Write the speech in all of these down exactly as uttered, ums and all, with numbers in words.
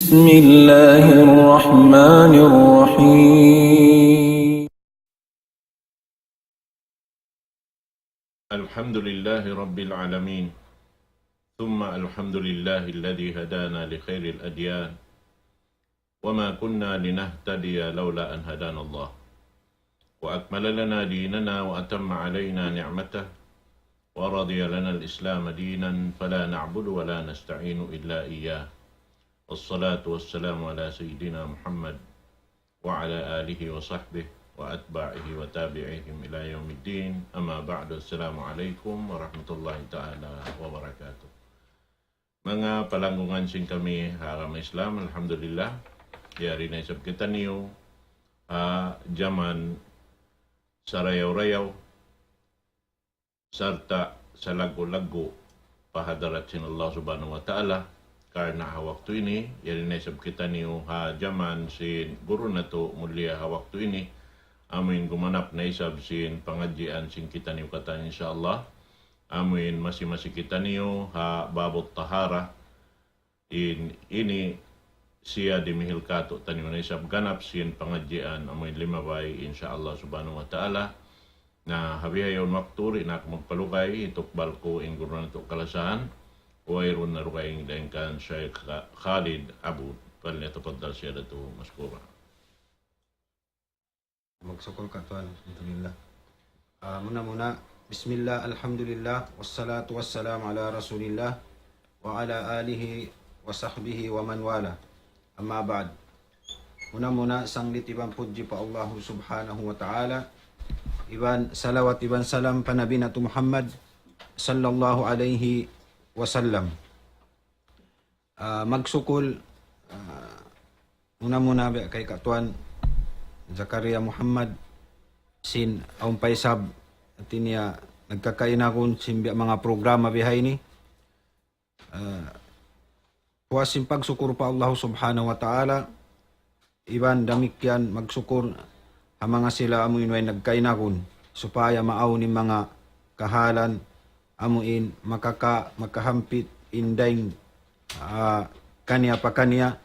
بسم الله الرحمن الرحيم. الحمد لله رب العالمين، ثم الحمد لله الذي هدانا لخير الأديان، وما كنا لنهتدي لولا أن هدانا الله، وأكمل لنا ديننا وأتم علينا نعمته، ورضي لنا الإسلام دينا، فلا نعبد ولا نستعين إلا إياه. والصلاة والسلام على سيدنا محمد وعلى آله وصحبه وأتباعه وتابعيهم إلى يوم الدين. أما بعد، السلام عليكم ورحمة الله تعالى وبركاته. Manga palanggungan sin kami ha agama Islam, alhamdulillah, yari na isab kitaniyu ha jaman sarayaw-rayaw, sarta' salaggu'-laggu' pa hadarat sin Allah Subhanahu wa Ta'ala. Karna' ha waktu ini, yari na isab kitaniyu ha jaman sin guru natu' mulia ha waktu ini, amuin gumanap na isab sin pangadjian sin kitaniyu katan, insya Allah. Amuin masi-masi kitaniyu ha babut tahara, in ini siya dimihil katu'taniyu na isab ganap sin pangadjian amuin limabay, insya Allah Subhanahu wa Ta'ala. Na ha bihaun waktu di' na aku magpalugay, hitukbal ku in guru natu' kalasahan, wayruun na dugaing dayn kan Shaykh Khalid Abud. فليتفضل سيادته مشكورا. Magsukul ka tuwan, alhamdulillah. Ah, muna-muna, bismillah, alhamdulillah, wassalatu wassalamu ala rasulillah, wa ala alihi wa sahbihi wa man wala. Amma ba'd. Muna-muna, sanglit iban pudji pa Allah Subhanahu wa Ta'ala, iban salawat iban salam pa Nabi natu' Muhammad sallallahu alayhi wasallam. Ah, magsukul, ah, muna-muna biya' kay Katuan Zakaria Muhammad sin awn pa isab, hati niya nagkakainagun sin biya' manga programa bihaini. Ah, puas sin pagsukul pa Allah Subhanahu wa Ta'ala, iban damikkiyan magsukul ha manga sila amuin way nagkainagun, supaya maawn in manga kahalan amuin makaka-, makahampit in dayng, ah, kaniya pa kaniya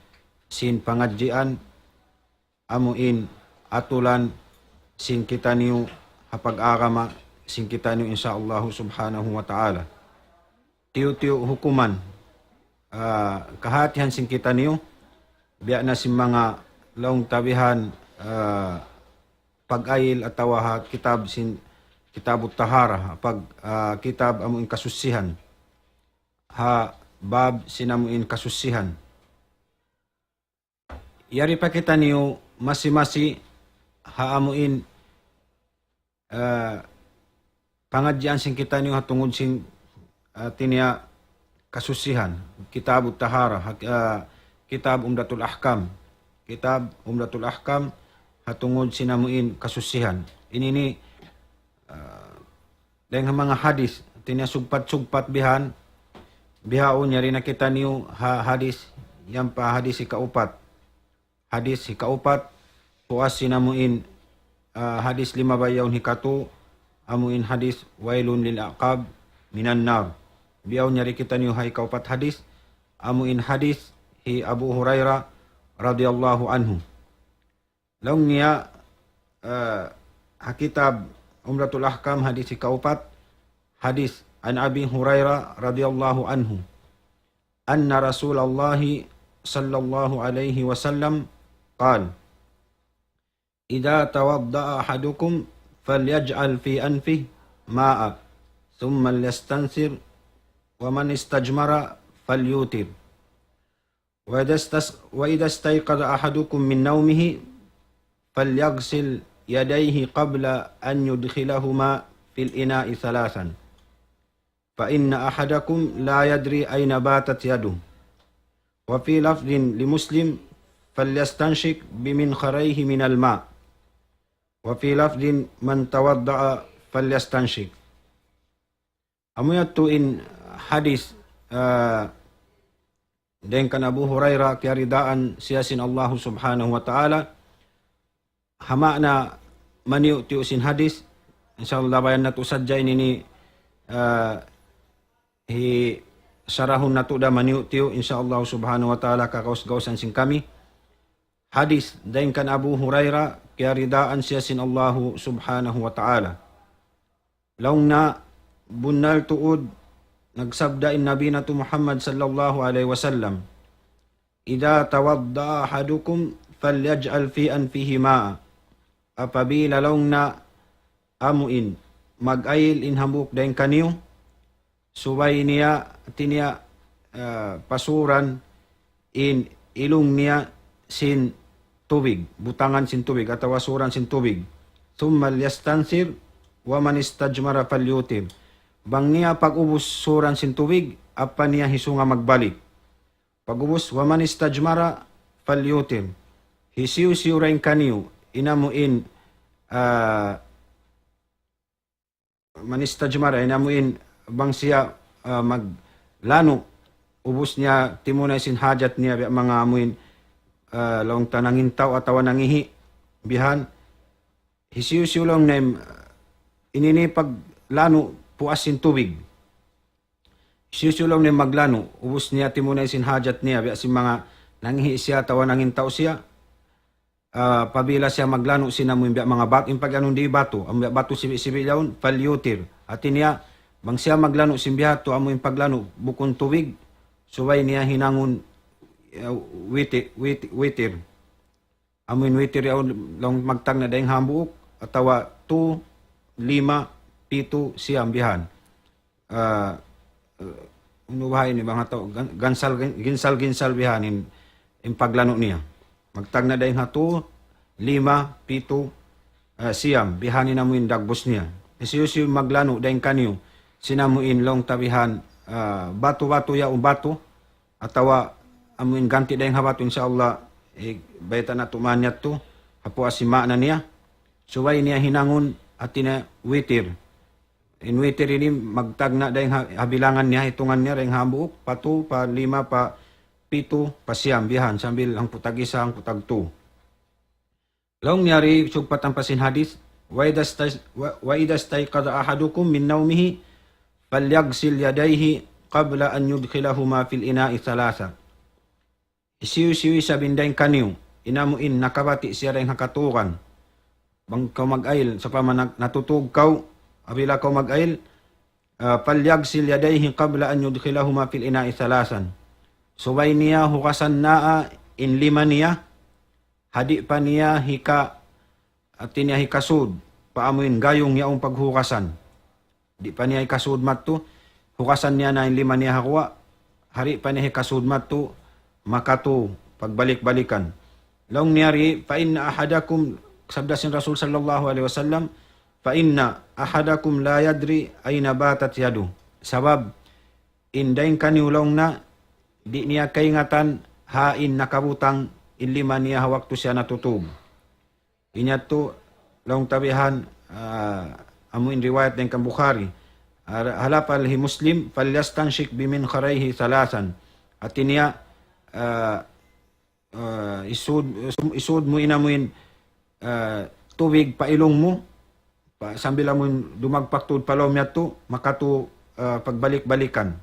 sin pangadjian, amuin atulan sin kitaniyu ha pag-agama sin kitaniyu, insya Allah Subhanahu wa Ta'ala. Tiyu'-tiyu' hukuman, ah, kahatihan sin kitaniyu, biya' na sin manga laung ta bihan, ah, pag-ayil atawa ha kitab sin, Kitabut Tahara, pag, ah, kitab amuin kasusihan. Ha bab sin amuin kasusihan. Yari pa kitaniyu masi-masi ha amuin, ah, pangadjian sin kitaniyu ha tungud sin, ah, hati niya kasusihan. Kitabut Tahara, ha, ah, kitab Umdatul Ahkam. Kitab Umdatul Ahkam ha tungud sin amuin kasusihan. Ini ini, ah, dayng ha manga hadis, hati niya sugpat-sugpat bihan, bihaun yari na kitaniyu ha hadis, yan pa hadis hikaupat. Hadis hikaupat, puas sin amuin, ah, hadis limabay yaun hikatu, amuin hadis ويل للأعقاب من النار. Bihaun yari kitaniyu ha hikaupat hadis, amuin hadis hi Abu Hurairah radiyallahu anhu. Laung niya, ah, ha kitab Umdatul Ahkam hadis hikaupat, hadis عن أبي هريرة رضي الله عنه أن رسول الله صلى الله عليه وسلم قال: إذا توضأ أحدكم فليجعل في أنفه ماء، ثم ليستنثر، ومن استجمر فليوتر. وإذا استس-، وإذا استيقظ أحدكم من نومه فليغسل يديه قبل أن يدخلهما في الإناء ثلاثا، فإن أحدكم لا يدري أين باتت يده. وفي لفظ لمسلم: فليستنشق بمنخريه من الماء. وفي لفظ: من توضأ فليستنشق. Amu yadtu in hadis, ah, dayn kan Abu Hurairah, kiyaridaan siya sin Allahu Subhanahu wa Ta'ala. Ha maana maniyu'-tiyu' sin hadis, insya Allah, labayan natu' sadja ini, ah, hi-, sarahun natu' da maniyu'-tiyu', insya Allah subhanahu wa ta'ala, kagaus-gausan sin kami. Hadith dayn kan Abu Hurairah, kiyaridaan siya sin Allahu subhanahu wa ta'ala. Laung niya, bunnal tuud, nagsabda in Nabi natu' Muhammad sallallahu alayhi wasallam, إذا توضأ أحدكم فليجعل في أنفه ماء. Apabila laung niya amuin mag-ayil in hambuuk dayn kaniyu, subay niya, hati niya, ah, pasuran in ilung niya sin tubig, butangan sin tubig, atawa suran sin tubig. ثم ليستنثر ومن استجمر فليوتر. Bang niya pag-ubus suran sin tubig, ampa niya hisunga magbalik. Pag-ubus, ومن استجمر فليوتر. Hisiyu-siyu dayn kaniyu, in amuin, ah, من استجمر, in amuin bang siya, ah, maglanu', ubus niya timunay sin hajat niya, biya' manga amuin, ah, laung ta nangintaw atawa nangihi', bihan, hisiyu-siyu laung niya, ini ini paglanu' puas sin tubig. Hisiyu-siyu laung niya maglanu', ubus niya timunay sin hajat niya, biya' sin manga nangihi' siya atawa nangintaw siya, ah, apabila siya maglanu' sin amuin biya' manga bat-, in pag-anu di batu, amuin biya' batu sibi'-sibi' yaun, فليوتر. Hati niya, bang siya maglanu' sin bihadtu, amuin paglanu', bukun tubig, subay niya hinangun, ah, witi-, witi-, witir. Amuin witir yaun laung magtagna' dayn hambuuk, atawa tu, lima, pitu, siyam bihan. Ah, unu baha' ini bang atawa gan-, gansal, gin-, ginsal-ginsal bihan in, in paglanu' niya. Magtagna' dayn ha tu, lima, pitu, ah, siyam, bihan in amuin dagbus niya. Hisiyu-siyu maglanu' dayn kaniyu, sin amuin laung ta bihan, ah, batu-batu yaun batu, atawa amuin ganti' dayn ha batu, insya Allah, eh, bayta' natu' mayan yadtu, ha puas sin maana niya. Subay niya hinangun, hati niya witir. In witir ini magtagna' dayn ha, ha bilangan niya, hitungan niya, dayn hambuuk, pa tu, pa lima, pa pitu, pa siyam, bihan, sambil hangpu' tag-isa, hangpu' tag-tu. Laung niya di, sugpatan pa sin hadith, وإذا است-، و-، وإذا استيقظ أحدكم من نومه فليغسل يديه قبل أن يدخلهما في الإناء ثلاثا. Hisiyu-siyu isab dayn kaniyu, in amuin nakabati' siya dayn ha katūgan. Bang kaw mag-ayil, sawpama nag-, natutūg kaw, apabila kaw mag-ayil, ah, فليغسل يديه قبل أن يدخلهما في الإناء ثلاثا. Subay niya hugasan naa in lima niya, ha di' pa niya hika-, hati niya hikasūd, pa amuin gayung yaun paghugasan. Di' pa niya hikasūd madtu, hugasan niya na in lima niya ha guwa', ha di' pa niya hikasūd madtu, makatū, pagbalik-balikan. Laung niya di, فإن أحدكم, sabda sin Rasul sallallahu alayhi wasallam, فإن أحدكم لا يدري أين باتت يده. Sabab, in dayn kaniyu laung niya, di' niya kaingatan, ha in nakabutang, in lima niya ha waktu siya natutūg. Ini yadtu laung ta bihan, ah, amu in riwayat dayn kan Bukhari. Ah, ha lapal hi Muslim, فليستنشق بمنخريه ثلاثا. Hati niya, ah, ah, isud, isud mu in amu in, ah, tubig pa ilung mu, pa, sambil amu in dumagpak tuud pa lawm yadtu, makatu, ah, pagbalik-balikan.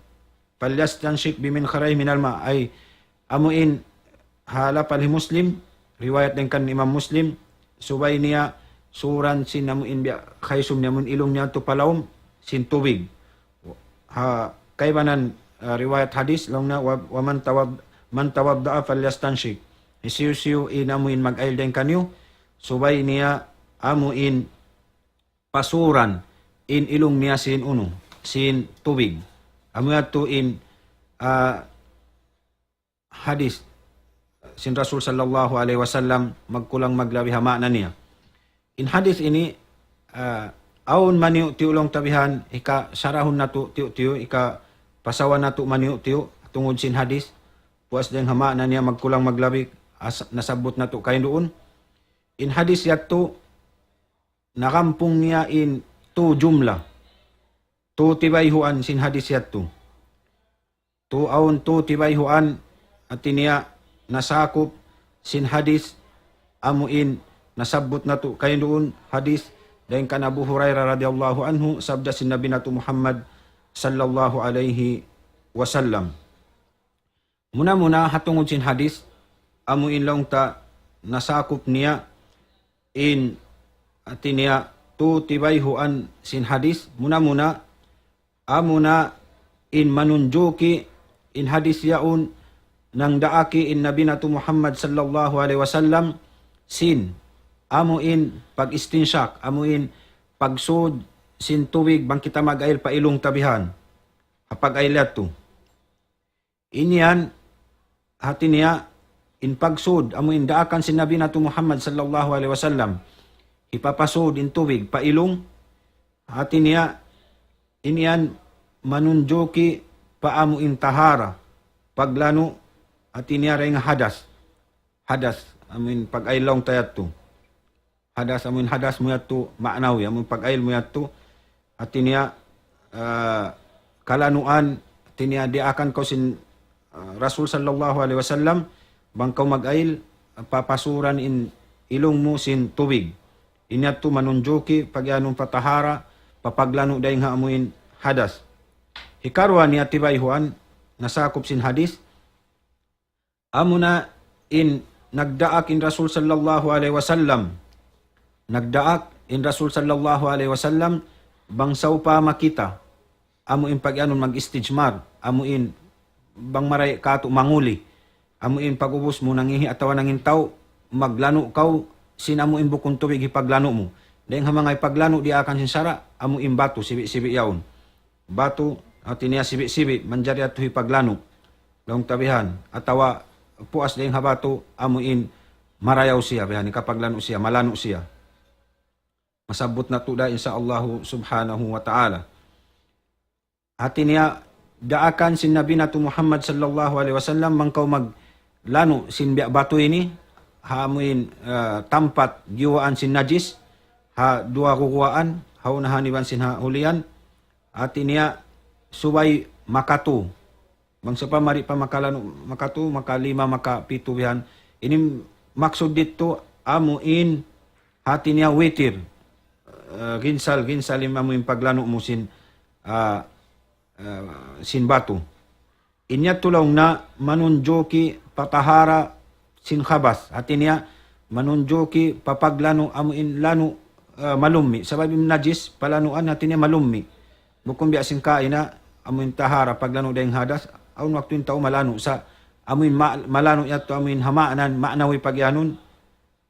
فليستنشق بمنخريه من الماء. Ay, amu in ha lapal hi Muslim, riwayat dayn kan Imam Muslim, subay niya suran sin amu in biya' khaysum niya amu in ilung niya yadtu pa lawm sin tubig. Ha kaibanan, ah, riwayat hadith, laung niya, wa-, ومن توض-، من توضأ فليستنشق. Hisiyu-siyu in amu in mag-ayil dayn kaniyu, subay niya amu in pasuran in ilung niya sin unu, sin tubig. Amu yadtu in, ah, hadith sin Rasul sallallahu alayhi wasallam, magkulang maglabi ha maana niya. In hadith ini, ah, awn maniyu-tiyu laung ta bihan, hikasarahun natu' tiyu-tiyu, hikapasawa natu' maniyu-tiyu, tungud sin hadith, puas dayn ha maana niya magkulang maglabi, as-, nasabbut natu' kain duun. In hadith yadtu, nakampung niya in tu jumla. Tu tibayhuan sin hadith yadtu. Tu awn tu tibayhuan, hati niya nasakup sin hadith amu in nasabbut natu' kain duun hadith dayn kan Abu Hurairah radiyallahu anhu, sabda sin Nabi natu' Muhammad sallallahu alayhi wasallam. Muna-muna ha tungud sin hadith, amu in laung ta nasakup niya in hati niya tu tibayhuan sin hadith, muna-muna amuna in manunjuki in hadith yaun nangdaaki in Nabi natu' Muhammad sallallahu alayhi wasallam sin amu in pag-istinsyak, amu in pagsud sin tubig bang kita mag-ail pa ilung ta bihan. Ha pag-ail yadtu. In yan, hati niya, in pagsud, amu in daakan sin Nabi natu' Muhammad sallallahu alayhi wasallam, hipapasud in tubig pa ilung, hati niya, in yan manunjuki pa amu in tahara, paglanu', hati niya, dayn ha hadas. Hadas, amu in pag-ail laung ta yadtu. Hadas, amu in hadas mu yadtu ma'nawi, amu in pag-ail mu yadtu, hati niya, ah, kalanuan, hati niya diyaakan kaw sin, ah, Rasul sallallahu alayhi wasallam, bang kaw mag-ail, papasuran in ilung mu sin tubig. In yadtu manunjuki, pag-iyanun pa tahara, pa paglanu' dayn ha amu in hadas. Hikaruwa niya tibayhuan, nasakup sin hadith, amuna in nagdaak in Rasul sallallahu alayhi wasallam. Nagdaak in Rasul sallallahu alayhi wasallam bang sawpama kita, amu in pag-iyanun mag-istijmar, amu in bang maray' katu' manguli, amu in pag-ubus mu nangihi atawa nangintaw, maglanu' kaw sin amu in bukun tubig hipaglanu' mu. Dayn ha manga hipaglanu' diyaakan sin sara', amu in batu, sibi'-sibi' yaun. Batu, hati niya sibi'-sibi', manjari yadtu hipaglanu'. Laung ta bihan, atawa puas dayn ha batu, amu in marayaw siya, bihan, hikapaglanu' siya, malanu' siya. Masabbut natu' da, insya Allahu subhanahu wa ta'ala. Hati niya, daakan sin Nabi natu' Muhammad sallallahu alayhi wasallam, bang kaw maglanu' sin biya' batu ini, ha amu in, ah, tampat giyuwaan sin najis, ha duwa guwaan, ha unahan iban sin ha hulihan, hati niya, subay makatu. Bang sawpama di' pa makalanu' makatu, makalima, makapitu bihan. Ini maksud didtu amu in hati niya witir. Eh, ginsal, ginsal in amu in paglanu' mu sin, ah, eh, sin batu. In yadtu laung na manunjuki pa tahara sin khabas. Hati niya manunjuki pa paglanu' amu in lanu', eh, malummi'. Sabab in najis, palanuan hati niya malummi'. Bukun biya' sin kaina, amu in tahara, paglanu' dayn hadas, awn waktu in tau malanu' sa, amu in ma-, malanu' yadtu, amu in ha ma'nan, ma'nawi pag-iyanun,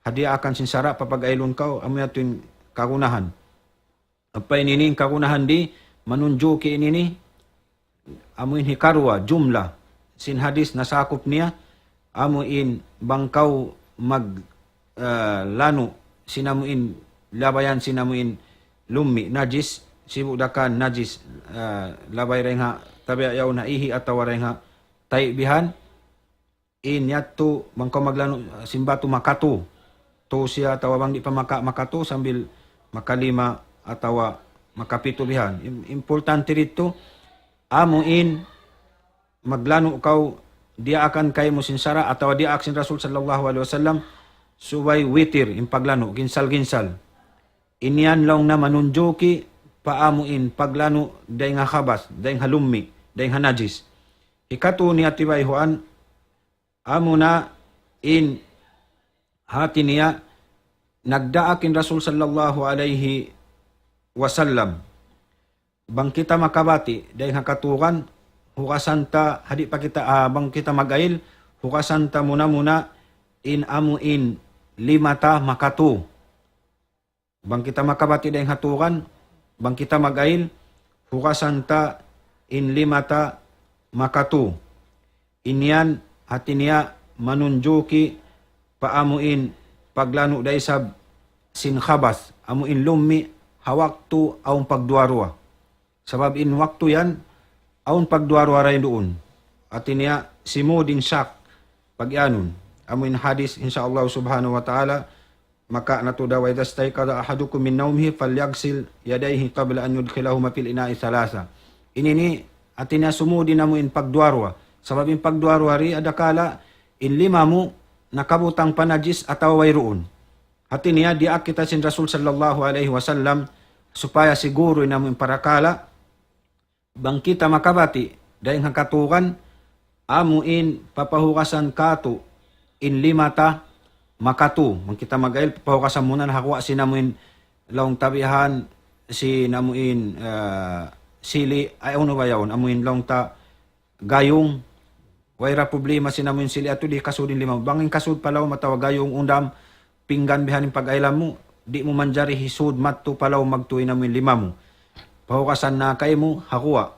ha diyaakan sin sara', papag-ailun kaw, amu yadtu in kagunahan. Apa ini in kagunahan di, manunjuki ini, amu in hikaruwa, jumlah, sin hadis nasakup niya, amu in bang kaw mag, eh, lanu', sin amu in labayan, sin amu in lummi', najis, sibu' da kan najis, eh, labay dayn ha, tabiya' yaun ha ihi' atawa dayn ha tai' bihan, in yadtu, bang kaw maglanu', eh, sin batu makatu. Tu siya atawa bang di' pa maka-, makatu sambil makalima atawa makapitu bihan. Im-, importante didtu, amu in maglanu' kaw diyaakan kaymu sin sara' atawa diyaak sin Rasul sallallahu alayhi wasallam, subay witir in paglanu', ginsal-ginsal. In yan laung na manunjuki pa amu in paglanu' dayn ha khabas, dayn ha lummi', dayn ha najis. Hikatu niya tibayhuan, amuna in hati niya nagdaak in Rasul sallallahu alayhi wasallam. Bang kita makabati' dayn ha katuran, hugasan ta, ha di' pa kita, ah, bang kita mag-ail, hugasan ta muna-muna in amu in lima ta makatu. Bang kita makabati' dayn ha turan, bang kita mag-ail, hugasan ta in lima ta makatu. In yan, hati niya manunjuki pa amu in paglanu' da isab sin khabas, amu in lummi' ha waktu awn pagduwa-ruwa. Sabab in waktu yan, awn pagduwa-ruwa dayn duun. Hati niya, simud in shak, pag-iyanun. Amu in hadis, insya Allah subhanahu wa ta'ala, maka natu' da, وإذا استيقظ أحدكم من نومه فليغسل يديه قبل أن يدخلهما في الإناء ثلاثا. Ini ini, hati niya simud in amu in pagduwa-ruwa. Sabab in pagduwa-ruwa di, adakala, in lima mu, nakabutang pa najis atawa wayruun. Hati niya, diyaak kita sin Rasul sallallahu alayhi wasallam, supaya siguru in amu in parakala', bang kita makabati', Dayng ha katukan, amu in papahugasan katu' in lima ta makatu. Bang kita mag-ayil, papahugasan mu na ha kuwa' sin amu in laung ta bihan sin amu in, ah, sili', ay, unu ba yaun, amu in laung ta gayung, way ra problema sin amu in sili' atu di' kasud in lima mu. Bang in kasud pa lawm atawa gayung, undam, pinggan bihan in pag-ayilan mu, di' mu manjari hisud madtu pa lawm magtuy in amu in lima mu. Pahugasan na kaymu ha kuwa'.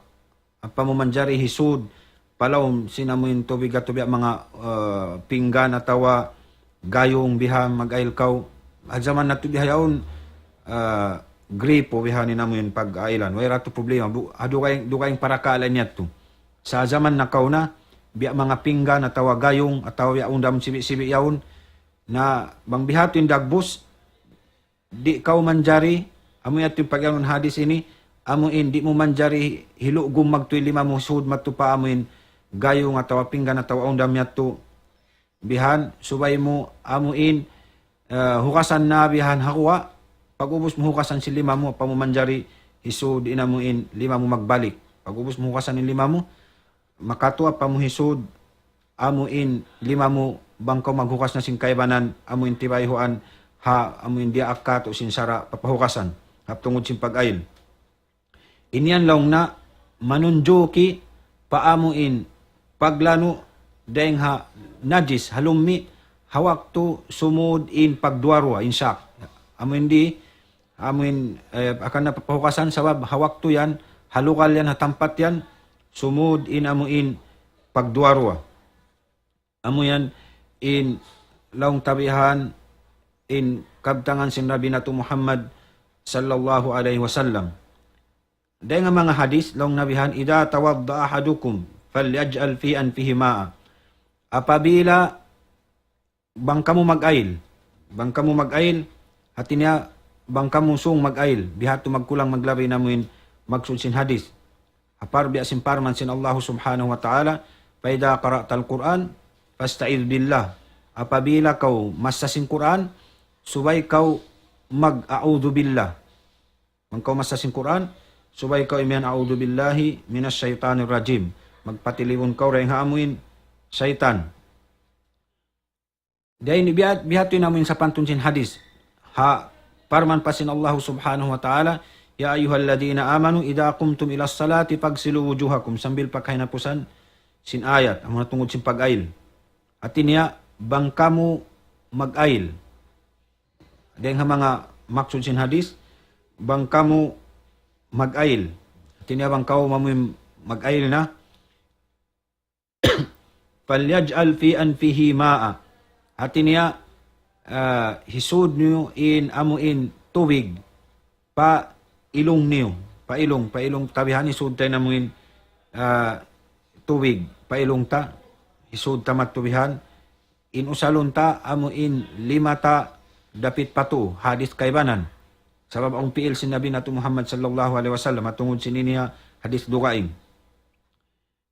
Ampa mu manjari hisud pa lawm sin amu in tubig atu biya' manga, ah, pinggan atawa gayung bihan mag-ayil kaw. Ha jaman natu' bihaun, ah, gripo bihan in amu in pag-ayilan. Way ra tu problema. Bu-, ha dugaing, dugaing parakala' niya tu. Sa' jaman nakauna, biya' manga pinggan atawa gayung atawa biya' undam sibi'-sibi' yaun, na bang bihadtu in dagbus, di' kaw manjari, amu yadtu in pag-iyanun hadis ini, amu in di' mu manjari hilugum magtuy lima mu sud madtu pa amu in gayung atawa pinggan atawa undam yadtu bihan, subay mu amu in, eh, hugasan na bihan ha kuwa', pag-ubus mu hugasan sin lima mu, ampa mu manjari hisud in amu in lima mu magbalik. Pag-ubus mu hugasan in lima mu, makatu ampa mu hisud amu in lima mu bang kaw maghugas na sin kaibanan, amu in tibayhuan ha, amu in diyaak katu' sin sara' papahugasan, ha tungud sin pag-ayil. In yan laung na manunjuki pa amu in paglanu' dayng ha najis, ha lummi', ha waktu sumud in pagduwa-ruwa, in shak. Amu in di, amu in, eh, akan na papahugasan sabab ha waktu yan, ha lugal yan, ha tampat yan, sumud in amu in pagduwa-ruwa. Amu yan in laung ta bihan in kabtangan sin Nabi natu' Muhammad sallallahu alayhi wasallam. Dayng ha manga hadis, laung na bihan, إذا توضأ أحدكم فليجعل في أنفه ماء. Apabila bang kamu mag-ayil, bang kamu mag-ayil, hati niya bang kamu sung mag-ayil, bihadtu magkulang maglabi in amu in maksud sin hadis. Ha par-, biya' sin parman sin Allahu Subhanahu wa Ta'ala, فإذا قرأت القرآن فاستعذ بالله. Apabila kaw massa sin Qur'an, subay kaw mag-a'udhu billah. Bang kaw massa sin Qur'an, subay kaw imiyan أعوذ بالله من الشيطان الرجيم. Magpatilibun kaw dayng ha amu in saytan. Dayn biya', bihadtu in amu in sapantun sin hadis. Ha parman pa sin Allahu Subhanahu wa Ta'ala, يا أيها الذين آمنوا إذا قمتم إلى الصلاة فاغسلوا وجوهكم. Sambil pa kahinapusan sin ayat, amu na tungud sin pag-ayil. Hati niya, bang kamu mag-ayil. Dayng ha manga maksud sin hadis, bang kamu mag-ayil. Hati niya bang kaw mamuy mag-ayil na, فليجعل في أنفه ماء. Hati niya, ah, hisud niyu in amu in tubig pa ilung niyu. Pa ilung, pa ilung ta bihan hisud ta in amu in, ah, tubig pa ilung ta. Hisud ta madtu bihan. In usalun ta amu in lima ta dapit pa tuu, hadis kaibanan. Sabab awn pi'il sin Nabi natu' Muhammad sallallahu alayhi wasallam, ha tungud sin ini ha hadis dugaing.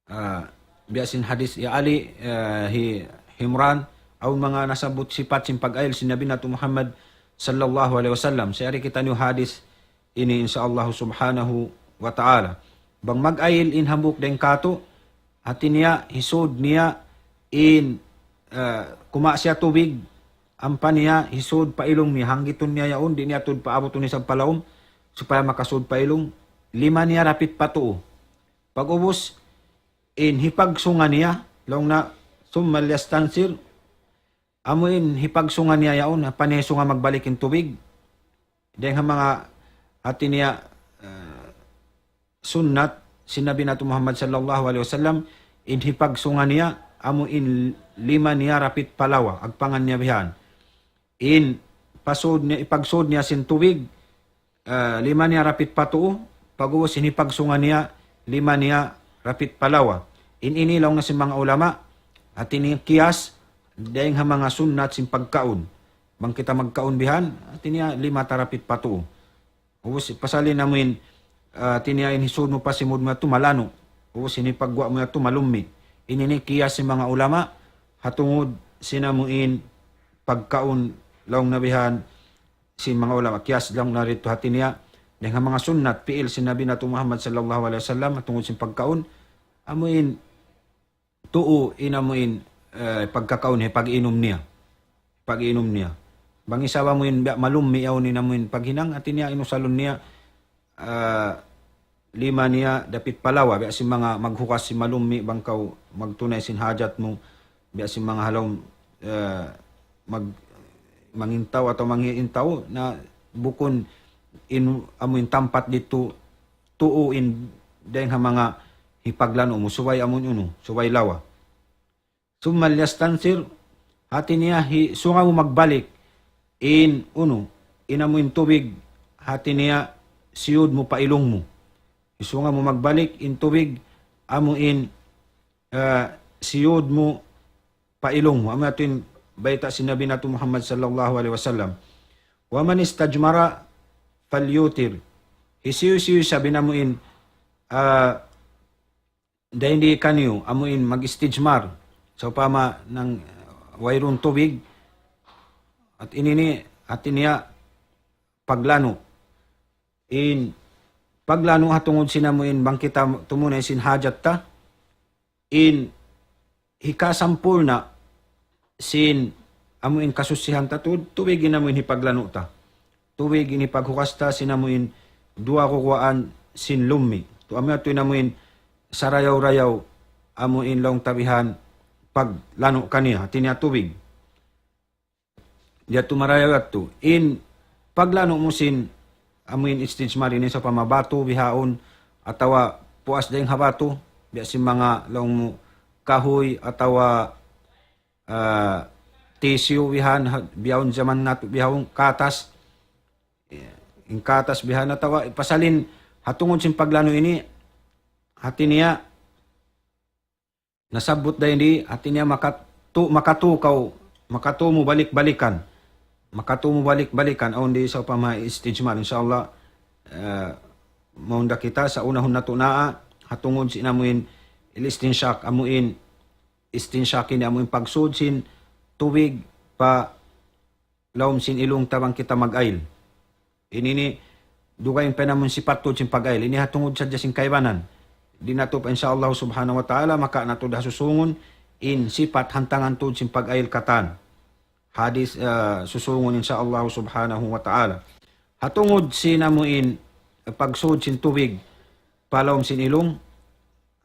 Ah, biya' sin hadis hi Ali, ah, hi Imran, awn manga nasabbut sipat sin pag-ayil sin Nabi natu' Muhammad sallallahu alayhi wasallam. Sa' yari kitaniyu hadis ini, insya Allah subhanahu wa ta'ala. Bang mag-ayil in hambuuk dayng katu', hati niya, hisud niya in, ah, kumawa' siya tubig, ampa niya hisud pa ilung niya, hanggitun niya yaun, di' niya tuud paabutun isab pa lawm, supaya makasud pa ilung, lima niya dapit pa tuu. Pag-ubus, in hipagsunga niya, laung na, ثم ليستنثر, amu in hipagsunga niya yaun, ha panisunga magbalik in tubig. Dayng ha manga hati niya, ah, sunnat sin Nabi natu' Muhammad sallallahu alayhi wasallam, in hipagsunga niya, amu in lima niya dapit pa lawa, agpangan niya bihan. In pasud niya, ipagsud niya sin tubig, ah, lima niya dapit pa tuu, pag-ubus in hipagsunga niya, lima niya dapit pa lawa. In ini laung na sin manga ulama, hati niya kiyas, dayng ha manga sunnat sin pagkaun. Bang kita magkaun bihan, hati niya lima ta dapit pa tuu. Ubus, pasal in amu in, ah, hati niya in hisud mu pa simud mu yadtu malanu'. Ubus, in hipagguwa' mu yadtu malummi'. Ini ini kiyas sin manga ulama, ha tungud sin amu in pagkaun laung na bihan sin manga ulama. Kiyas laung na didtu hati niya, dayng ha manga sunnat, pi'il sin Nabi natu' Muhammad sallallahu alayhi wasallam, ha tungud sin pagkaun, amuin tuu in amuin, eh, pagkakaun, eh, pag-inum niya. Pag-inum niya. Bang isab amuin biya' malummi' yaun in amuin paghinang, hati niya inusalun niya, ah, lima niya dapit pa lawa, biya' sin manga maghukas sin malummi' bang kaw magtunay sin hajat mu, biya' sin manga halaum, eh, mag-, mangintaw atawa mangiintaw na bukun in amuin tampat ditu tuu in dayng ha manga hipaglanu' mu, subay amuin unu, subay lawa. ثم ليستنثر, hati niya hi-, sunga mu magbalik in unu, in amuin tubig, hati niya siyud mu pa ilung mu. Sunga mu magbalik in tubig, amuin, eh, siyud mu pa ilung mu. Amu yadtu in bayta' sin Nabi natu' Muhammad sallallahu alayhi wasallam. ومن استجمر فليوتر. Hisiyu-siyu isab in amuin, ah, dayn di kaniyu, amuin mag-istijmar. Sawpama nang, uh, wayruun tubig, at ini ni, hati niya paglanu'. In paglanu' ha tungud sin amuin bang kita tumunay sin hajat ta, in hikasampurna' sin amuin kasusihan ta tu-, tubig in amuin hipaglanu' ta. Tubig in hipaghukas ta sin amuin duwa kukuwaan sin lummi'. Tu amu yadtu in amuin sarayaw-rayaw amuin laung ta bihan paglanu' kaniya, hati niya tubig. Di' yadtu marayaw yadtu. In paglanu' mu sin amuin istijmar ini sawpama batu bihaun atawa puas dayng ha batu, biya' sin manga laung mu kahuy atawa, ah, tissue bihan, ha-, bihaun jaman natu' bihaun katas. In katas bihan atawa pasal in ha tungud sin paglanu' ini, hati niya nasabbut dayn di, hati niya makatu-, makatu kaw, makatu mu balik-balikan. Makatu mu balik-balikan, awn di sawpama istijmar, insya Allah, eh, mawn da kita sa unahun natu' naa, ha tungud sin amuin al-istinshaq, amuin istinshaq ini, amuin pagsud sin tubig pa lawm sin ilung ta bang kita mag-ayl. Ini ni dugaing pa in amun sipat tuud sin pag-ayl. Ini ha tungud sadja sin kaibanan. Di' natu' pa insya Allah subhanahu wa ta'ala, maka natu' da susungun in sipat hantangan tuud sin pag-ayl katan. Hadis, eh, susungun insya Allah subhanahu wa ta'ala. Ha tungud sin amuin, eh, pagsud sin tubig pa lawm sin ilung,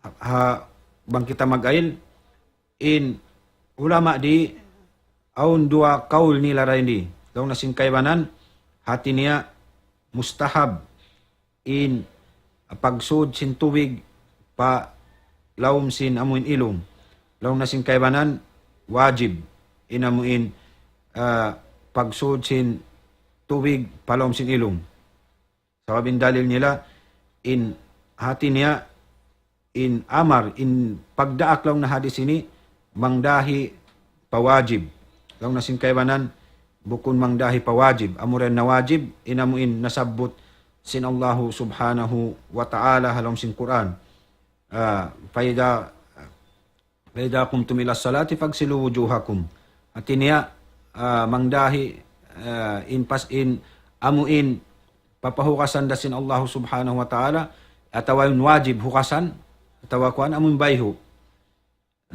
ha, bang kita mag-ayl, in ulama di' awn duwa kaul nila dayn di. Laung na sin kaibanan, hati niya mustahab in pagsud sin tubig pa lawm sin amuin ilung. Laung na sin kaibanan, wajib in amuin, ah, pagsud sin tubig pa lawm sin ilung. Sabab in dalil nila, in hati niya, in amar, in pagdaak laung na hadis ini, mangdahi pa wajib. Laung na sin kaibanan, bukun mangdahi pa wajib. Amura in na wajib, in amuin nasabbut sin Allahu subhanahu wa ta'ala ha lawm sin Qur'an. Ah, فإذا فإذا قمتم إلى الصلاة فاغسلوا وجوهكم. Hati niya, ah, mangdahi, ah, in pas in amuin papahukasan da sin Allahu subhanahu wa ta'ala, atawa in wajib hukasan, atawa kuwan amun bayhu'.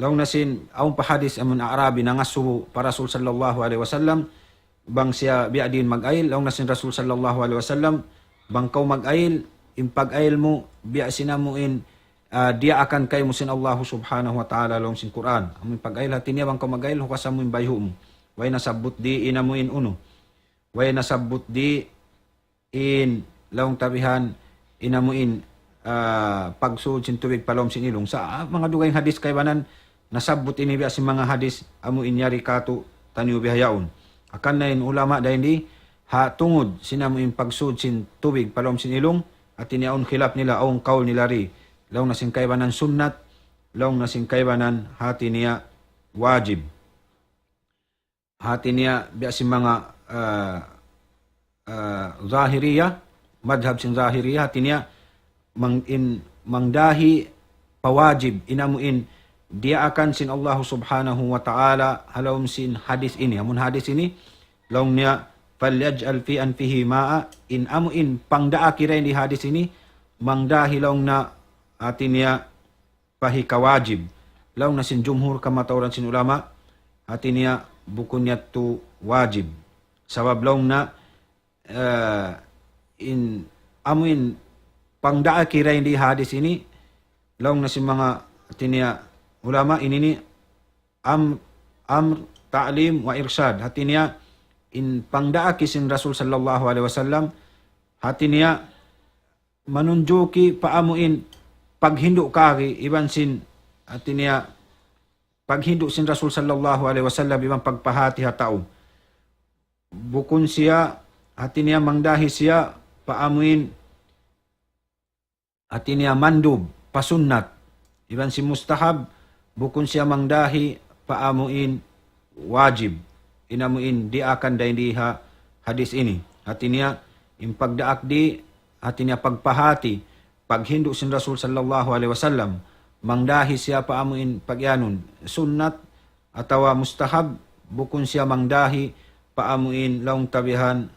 Laung na sin, awn pa hadis amun Arabi nangasubu pa Rasul sallallahu alayhi wasallam, bang siya biya' diin mag-ayl, laung na sin Rasul sallallahu alayhi wasallam, bang kaw mag-ayl, in pag-ayl mu, biya' sin amuin, ah, diyaakan kaymu sin Allahu subhanahu wa ta'ala laung sin Qur'an. Amuin pag-ayl, hati niya bang kaw mag-ayl, hukasan mu in bayhu' mu. Way nasabbut di' in amuin unu. Way nasabbut di' in laung ta bihan in amuin, ah, pagsud sin tubig pa lawm sin ilung. Sa, ah, manga dugaing hadis kaibanan, nasabbut ini biya' sin manga hadis amuin yari katu' taniyu bihaun. Hangkan na in ulama dayn di, ha tungud sin amuin pagsud sin tubig pa lawm sin ilung, hati niya awn khilaf nila, awn kaul nila di. Laung na sin kaibanan sunnat, laung na sin kaibanan hati niya wajib. Hati niya biya' sin manga, ah, ah, Zahiriya, madhab sin Zahiriya, hati niya mang-, in, mangdahi pa wajib, in amuin diyaakan sin Allahu subhanahu wa ta'ala ha lawm sin hadis ini. Amun hadis ini, laung niya, فليجعل في أنفه ماء, in amuin pangdaak dayn di hadis ini, mangdahi laung na hati niya pa hikawajib. Laung na sin jumhur kamatauran sin ulama, hati niya bukun yadtu wajib. Sabab laung na, eh, in, amu in pangdaak dayn di ha hadis ini, laung na sin manga, hati niya, ulama ini ini am-, amr, ta'lim, wa irshad. Hati niya, in pangdaak sin Rasul sallallahu alayhi wasallam, hati niya, manunjuki pa amu in paghindu' kari iban sin, hati niya, paghindu' sin Rasul sallallahu alayhi wasallam iban pagpahati ha tau. Bukun siya, hati niya, mangdahi siya pa amu in, hati niya, mandub, pa sunnat. Iban sin mustahab, bukun siya mangdahi pa amu in wajib. In amu in diyaakan dayn di ha hadis ini. Hati niya, in pagdaak di, hati niya pagpahati, paghindu' sin Rasul sallallahu alayhi wasallam, mangdahi siya pa amu in pag-iyanun, sunnat, atawa mustahab, bukun siya mangdahi pa amu in laung ta bihan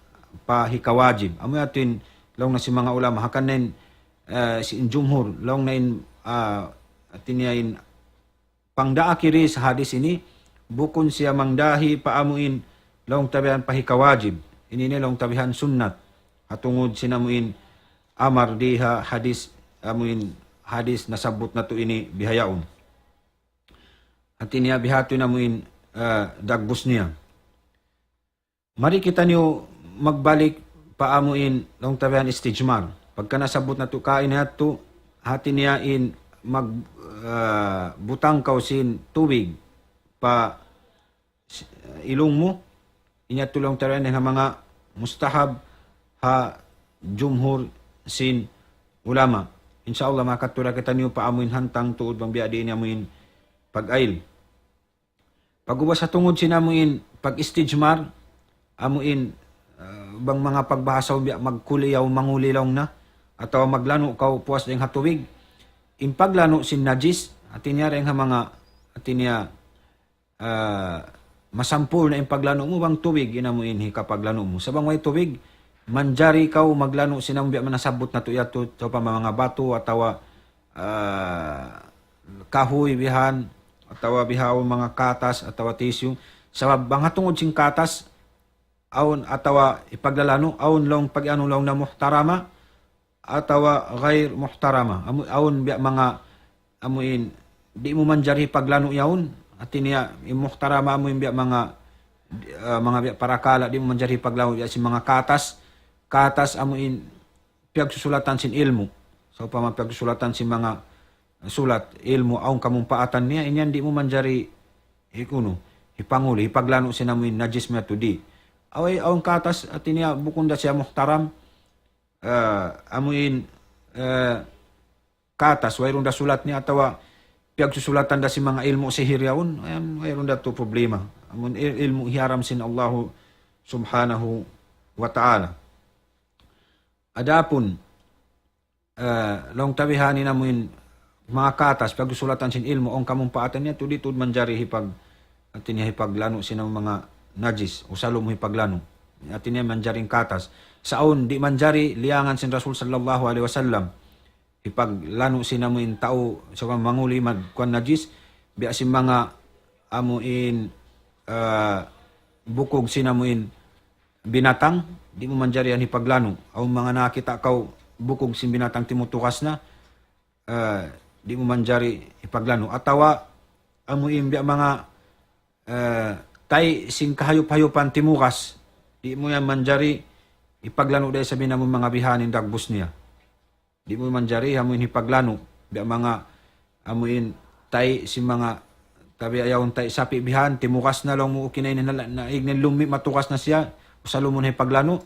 pa hikawajib. Amu yadtu in laung na sin manga ulama, hangkan na in, eh, sin jumhur, laung na in, ah, hati niya in pangdaak di ha hadis ini, bukun siya mangdahi pa amu in laung ta bihan pa hikawajib. Ini ini laung ta bihan sunnat. Ha tungud sin amu in amar di ha hadis, amu in hadis nasabbut natu' ini bihaun. Hati niya biha' tuud in amu in, eh, dagbus niya. Mari kitaniyu magbalik pa amu in laung ta bihan istijmar. Pagka nasabbut natu' kaina yadtu, hati niya in mag-, eh, butang kaw sin tubig pa s-, ilung mu, in yadtu laung ta bihan ha manga mustahab ha jumhur sin ulama. Insya Allah, makatulak kitaniyu pa amu in hantang tuud bang biya' diin amu in pag-ayl. Pag'ubus ha tungud sin amu in pag-istijmar, amu in, ah, bang manga pagbahasa biya' magkuli' yaun, manguli' laung na, atawa maglanu' kaw puas dayn ha tubig. In paglanu' sin najis, hati niya dayn ha manga, hati niya, ah, masampurna' in paglanu' mu bang tubig in amu in hikapaglanu' mu. Sa' bang way tubig, manjari kaw maglanu' sin amu biya' man nasabbut natu' yadtu, sawpama manga batu atawa, ah, kahuy bihan, atawa bihaun manga katas, atawa tissue. Sabab bang ha tungud sin katas, awn atawa hipaglalanu', awn laung pag-anu laung na muhtarama, atawa ghair muhtarama. Amu, awn biya' manga, amu in, di' mu manjari hipaglanu' yaun, hati niya, in muhtarama amu in biya' manga, ah, manga biya' parakala', di' mu manjari hipaglanu', biya' sin manga katas, katas amu in, piyagsusulatan sin ilmu'. Sawpama piyagsusulatan sin manga sulat, ilmu', awn kamumpaatan niya, in yan di' mu manjari hikunu, hipanguli, hipaglanu' sin amu in najis mu yadtu di'. Away, awn katas, hati niya, bukun da siya muhtaram, ah, amu in, ah, katas, wayruun da sulat niya atawa piyagsusulatan da sin manga ilmu' sihir yaun, ayan, wayruun da tu problema. Amun il-, ilmu' hiyaram sin Allahu subhanahu wa ta'ala. Adapun, eh, laung ta bihan in amu in manga katas, piyagsusulatan sin ilmu', awn kamumpaatan niya, tuud di' tuud manjari hipag-, hati niya hipaglanu' sin amu manga najis, usalun mu hipaglanu'. Hati niya manjari in katas. Sa' awn di' manjari liyangan sin Rasul sallallahu alayhi wasallam hipaglanu' sin amu in tau, sa' manguli magkuan najis, biya' sin manga amu in, eh, bukug sin amu in binatang, di' mu manjari yan hipaglanu'. Awn manga nakakita' kaw bukug sin binatang timutukas na, eh, di' mu manjari hipaglanu'. Atawa, amu in biya' manga, eh, tay sin kahayup-hayupan timukas, di' mu yan manjari hipaglanu' dayn sa' biya' na amu in manga bihan in dagbus niya. Di' mu manjari amu in hipaglanu'. Biya' manga amu in tay sin manga tabi' yaun tay sapi' bihan, timukas na laung mu, okay na ini, na, na, ignin lummi' matukas na siya, usalun mu na hipaglanu'.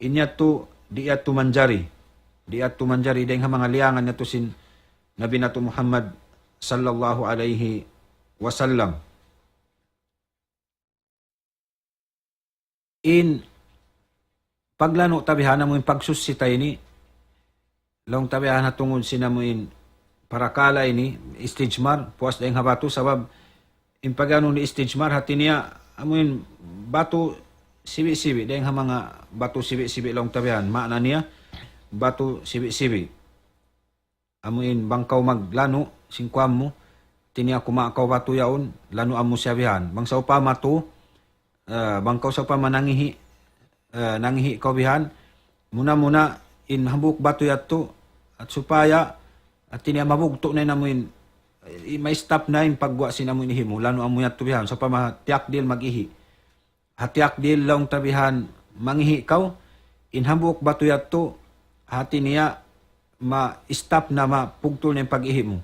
In yadtu, di' yadtu manjari. Di' yadtu manjari, dayn ha manga liyangan yadtu sin Nabi natu' Muhammad sallallahu alayhi wasallam. In paglanu' ta bihan amu in pagsuchi ta ini, laung ta bihan ha tungud sin amu in parakala' ini, istijmar, puas dayn ha batu, sabab in pag-anu ini istijmar, hati niya, amu in batu sibi'-sibi', dayn ha manga batu sibi'-sibi' laung ta bihan, maana niya, batu sibi'-sibi'. Amu in bang kaw maglanu', sin kuwan mu, hati niya kumawa' kaw batu yaun, lanuan mu siya bihan. Bang sawpama tu, ah, bang kaw sawpama nangihi', ah, nangihi' kaw bihan, muna-muna in hambuuk batu yadtu, at supaya, hati niya mabugtu' na in amuin, i-, ma-stop na in pagguwa' sin amuin ihi' mu, lanuan mu yadtu bihan, sawpama tiyakdil mag-ihi'. Ha tiyakdil laung ta bihan mangihi' kaw, in hambuuk batu yadtu, hati niya ma-stop na, mapugtul na in pag-ihi' mu.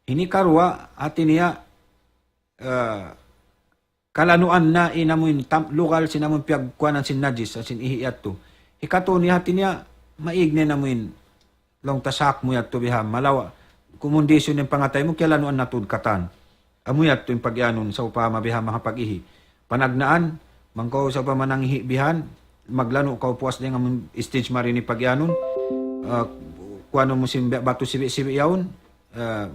Ini karuwa, hati niya, ah, kalanuan na in amuin tam-, lugal sin amuin piyagkuwanan sin najis, sin ihi' yadtu. Hikatu niya, hati niya, maig na in amuin laung ta sahak mu yadtu bihan, malawa', kumundisyon in pangatay mu, kiyalanuan na tuud katan. Amu yadtu in pagiyanun, sawpama bihan manga pag-ihi'. Panagnaan, bang kaw sawpama nangihi' bihan, maglanu' kaw puas dayn ha amun istijmar ini pagiyanun, ah, kuwanun mu sin batu sibi'-sibi' yaun, ah,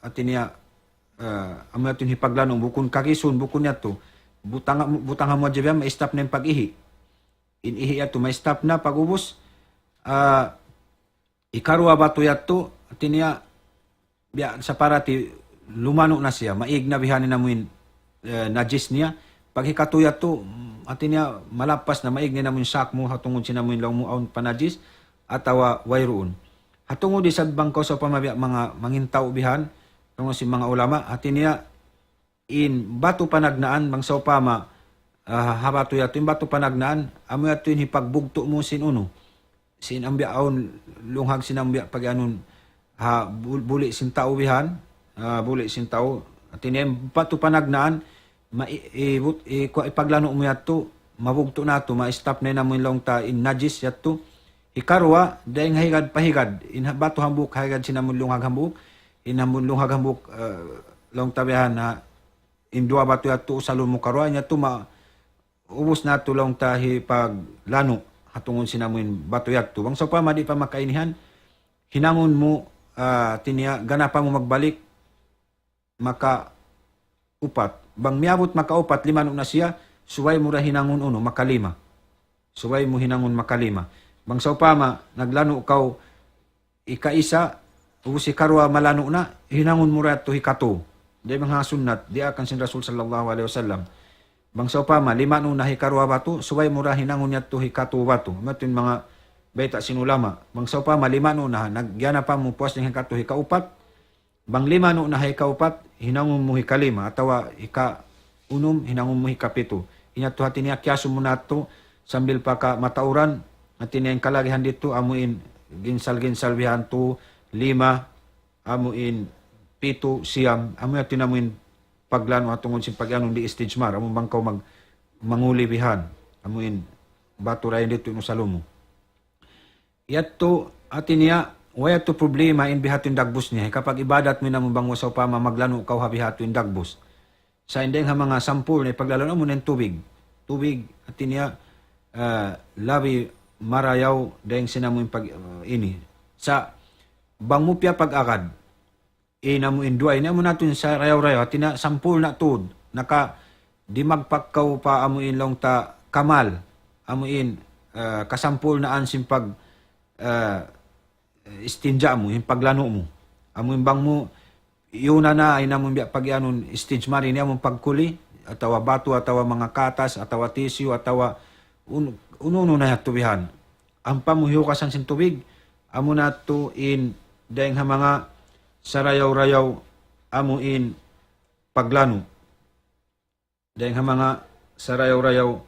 hati niya, ah, amu yadtu in hipaglanu', bukun kagisun, bukun yadtu. Butang, butang ha mu hadja bihan, ma-stop na in pag-ihi'. In ihi' yadtu, ma-stop na pag'ubus, ah, hikaruwa batu yadtu, hati niya, biya' sa parati lumanu' na siya, maig na bihan in amuin, eh, najis niya. Pag hikatu yadtu, hati niya, malappas na, maig na in amuin sahak mu, ha tungud sin amuin laung mu awn panajis, atawa wayruun. Ha tungud isab bang kaw sawpama biya' manga mangintaw bihan, tungud sin manga ulama, hati niya, in batu panagnaan, bang sawpama, ah, ha batu yadtu, in batu panagnaan, amu yadtu in hipagbugtu' mu sin unu. Sin amu biya' awn lunghag sin amu biya' pagiyanun, ha, bul-, buli' sin tau bihan, ah, buli' sin tau. Hati niya in batu panagnaan, ma-, i-, i-, but-, i-, kuwa-, ipaglanu' mu yadtu, mabugtu' na yadtu, ma-stop na in amuin laung ta in najis yadtu. Hikaruwa, dayn ha higad pa higad, in ha-, batu hambuuk ha higad sin amuin lunghag hambuuk, in amuin lunghag hambuuk, ah, laung ta bihan ha, in duwa batu yadtu usalun mu karuwa, in yadtu ma-, ubus na yadtu laung ta hipaglanu', ha tungud sin amuin batu yadtu. Bang sawpama di' pa makainihan, hinangun mu, ah, hati niya, ganapan mu magbalik, maka upat. Bang miyabut maka upat, limanu' na siya, subay mu da hinangun unu, maka lima. Subay mu hinangun maka lima. Bang sawpama, naglanu' kaw ika-isa, ubus ikaruwa malanu' na, hinangun mu da yadtu hikatu. Dayn ha manga sunnat, diyaakan sin Rasul sallallahu alayhi wasallam. Bang sawpama, limanu' na hikaruwa batu, subay mu da hinangun yadtu hikatu batu. Amu yadtu in manga bayta' sin ulama. Bang sawpama, limanu' na, nagyanapan mu puas dayn hikatu, hikaupat, bang limanu' na hikaupat, hinangun mu hikalima, atawa hikaunum, hinangun mu hikapitu. In yadtu hati niya kiyasun mu na yadtu, sambil pa kamatauran, hati niya in kalagihan didtu, amu in ginsal-ginsal bihan tu, lima, amu in pitu, siyam, amu yadtu in amu in paglanu' ha tungud sin pagiyanun di' istijmar, amu bang kaw mag-, manguli bihan, amu in batu dayn didtu in usalun mu. Yadtu, hati niya, way yadtu problema in bihadtu in dagbus niya. Hikapag-ibadat mu in amu bang sawpama maglanu' kaw ha bihadtu in dagbus. Sa' in dayn ha manga sampurna' paglanuan mu in tubig. Tubig, hati niya, ah, labi marayaw dayn sin amu in pag-, ah, ini. Sa' bang mu piyapag-agad, in amu in duwa ini, amu na yadtu in sarayaw-rayaw, hati niya sampurna' tuud, naka-, dimagpak kaw pa amu in laung ta kamal, amu in, ah, kasampurnaan sin pag-, ah, istinja mu, in paglanu' mu. Amu in bang mu, yuna na, in amu in biya' pagiyanun istijmar, ini amu in pagkuli, atawa batu, atawa manga katas, atawa tissue, atawa un-, unu-unu na yadtu bihan. Ampa mu hiyukasan sin tubig, amu na yadtu in dayn ha manga sarayaw-rayaw amu in paglanu'. Dayn ha manga sarayaw-rayaw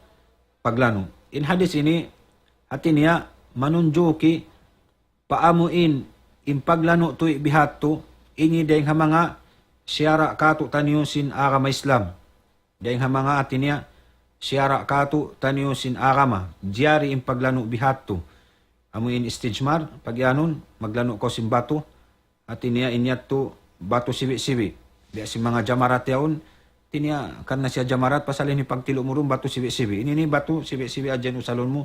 paglanu'. In hadis ini, hati niya manunjuki pa amu in, in paglanu' tuud bihadtu, ini dayn ha manga siyara' kātu'niyu sin agama Islam. Dayn ha manga hati niya, siyara' kātu'niyu sin agama, jari in paglanu' bihadtu. Amu in istijmar, pagiyanun, maglanu' kaw sin batu, hati niya in yadtu batu sibi'-sibi'. Biya' sin manga jamarat yaun, hati niya, karna' siya jamarat, pasal ini pagtilu' mu duun batu sibi'-sibi'. Ini, ini batu sibi'-sibi' hadja in usalun mu,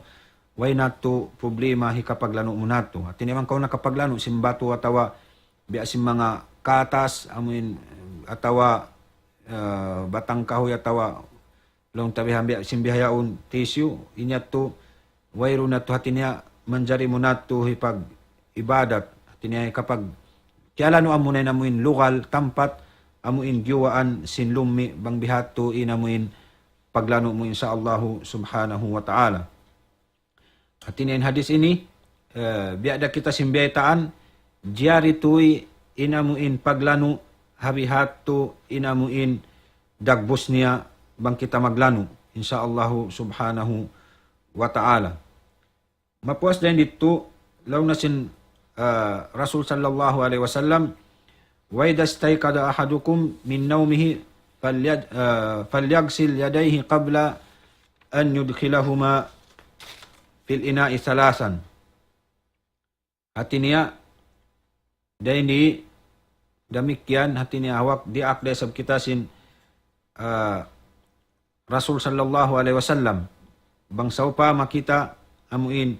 way na yadtu problema hikapaglanu' mu na yadtu. Hati niya bang kaw nakapaglanu' sin batu atawa biya' sin manga katas, amu in, atawa, eh, batang kahuy atawa laung ta bihan biya' sin bihaun tissue, in yadtu, wayruun na yadtu hati niya manjari mu na yadtu hipag-ibadat, hati niya hikapag-, Kiyalanuan mu na in amu in lugal, tampat, amu in giyuwaan sin lummi', bang biha' tu in amu in paglanu' mu, insya Allahu subhanahu wa ta'ala. Hati niya in hadis ini, eh, biya' da kita sin biyaytaan, jari tuud in amu in paglanu' ha biha' tu in amu in dagbus niya bang kita maglanu', insya Allahu subhanahu wa ta'ala. Mapuas dayn didtu, laung na sin, ah, Rasul sallallahu alayhi wasallam, وإذا استيقظ أحدكم من نومه فليد-، ah, فليغسل يديه قبل أن يدخلهما في الإناء ثلاثا. Hati niya, dayn di damikkiyan, hati niya hawak diyaak da isab kita sin, ah, Rasul sallallahu alayhi wasallam. Bang sawpama kita amu in,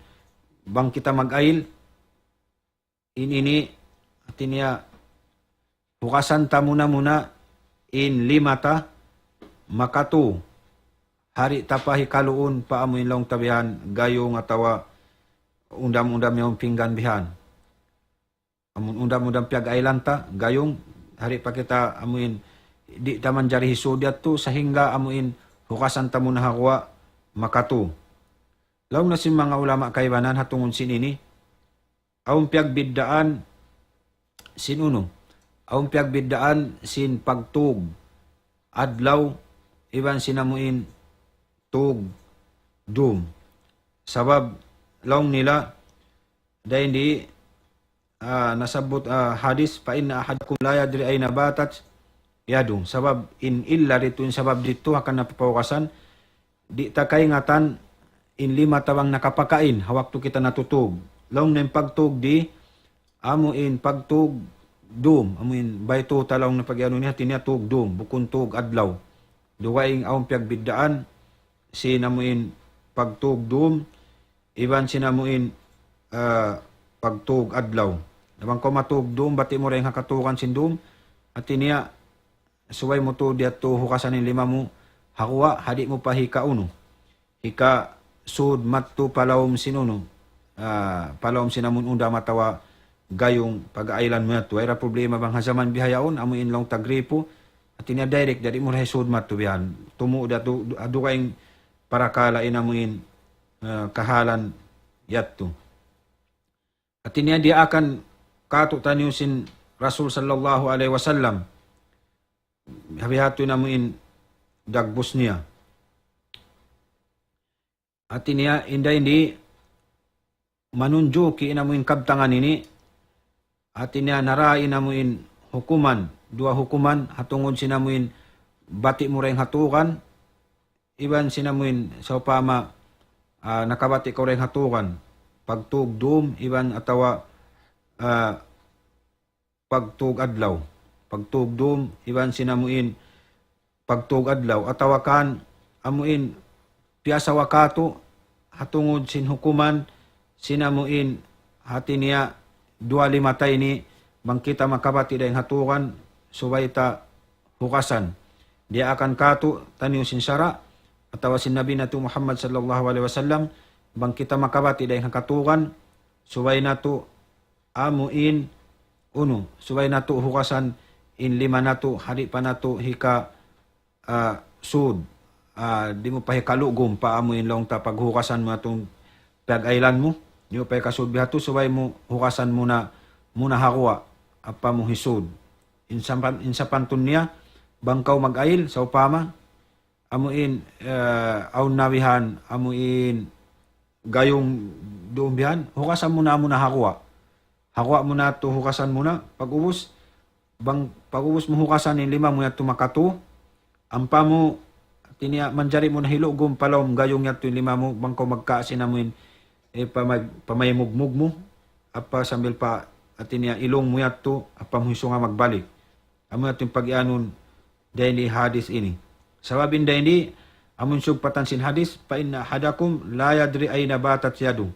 bang kita mag-ayil, in ini, hati niya, hugasan ta muna-muna in lima ta makatu. Di' ta pa hikaluun pa amu in laung ta bihan gayung atawa undam-undam yaun pinggan bihan. Amun undam-undam piyag-ayilan ta, gayung, di' pa kita amu in, di' ta manjari hisud yadtu, sahingga amu in hugasan ta muna ha guwa' makatu. Laung na sin manga ulama kaibanan ha tungud sin ini, awn piyagbiddaan sin unu, awn piyagbiddaan sin pagtug adlaw iban sin amu in tug dum. Sabab laung nila, dayn di, ah, nasabbut, ah, hadis, فإن أحدكم لا يدري أين باتت يده. Sabab in illa ditu, in sabab ditu, hangkan na papahugasan, di' ta kaingatan in lima ta bang nakapakain ha waktu kita natutug. Laung na in pagtug di, amu in pagtug dum, amu in baytu ta laung na pag-anu niya, hati niya tug dum, bukun tug adlaw. Dugaing awn piyagbiddaan sin amu in pagtug dum, iban sin amu in, ah, pagtug adlaw. Na bang kaw matug dum, bati' mu dayn ha katugan sin dum, hati niya, subay mu tuud yadtu hugasan in lima mu ha guwa', di' mu pa hikaunu, hikasud madtu pa lawm sin unu, ah, pa lawm sin amun undam atawa gayung pag-ayilan mu yadtu. Way da problema bang ha jaman bihaun, amu in laung ta gripu, hati niya direct, di' mu da hisud madtu bihan. Tumu' da tu, du-, dugaing parakala' in amu in, ah, kahalan yadtu. Hati niya diyaakan kātu'niyu sin Rasul sallallahu alayhi wasallam. Ha biha' tu in amu in dagbus niya. Hati niya, in dayn di manunjuki in amu in kabtangan ini, hati niya nara in amu in hukuman, duwa hukuman, ha tungud sin amu in bati' mu dayn ha tugan, iban sin amu in sawpama, ah, nakabati' kaw dayn ha tugan, pagtug dum, iban atawa, ah, pagtug adlaw. Pagtug dum, iban sin amu in pagtug adlaw. Atawa kan, amu in piyasawa kātu', ha tungud sin hukuman, sin amu in hati niya duwa lima ta ini, bang kita makabati' dayn ha tugan, subay ta hugasan. Diyaakan kātu'niyu sin sara', atawa sin Nabi natu' Muhammad sallallahu alayhi wasallam, bang kita makabati' dayn ha katugan, subay natu' amu in unu, subay natu' hugasan in lima natu', di' pa natu' hika, ah, sud, ah, di' mu pa hikalugum pa amu in laung ta paghugasan mu yadtu piyag-ayilan mu, di' mu pa hikasud biha' tu, subay mu hugasan muna, muna ha guwa', ampa mu hisud. In sapan-, in sapantun niya, bang kaw mag-ayil, sawpama, amu in, eh, awn na bihan, amu in gayung duun bihan, hugasan mu na muna ha guwa'. Ha guwa' mu na tu hugasan muna, pag-ubus, bang pag-ubus mu hugasan in lima mu yadtu makatu, ampa mu, hati niya manjari mu na hilugum pa lawm gayung yadtu in lima mu, bang kaw magkasi na mu in, eh, pamay-, pamaymugmug mu, ampa sambil pa, hati niya ilung mu yadtu, ampa mu hisunga magbalik. Amu yadtu in pag-iyanun dayn di hadis ini. Sabab in dayn di, amun sugpatan sin hadis, فإن أحدكم لا يدري أين باتت يده.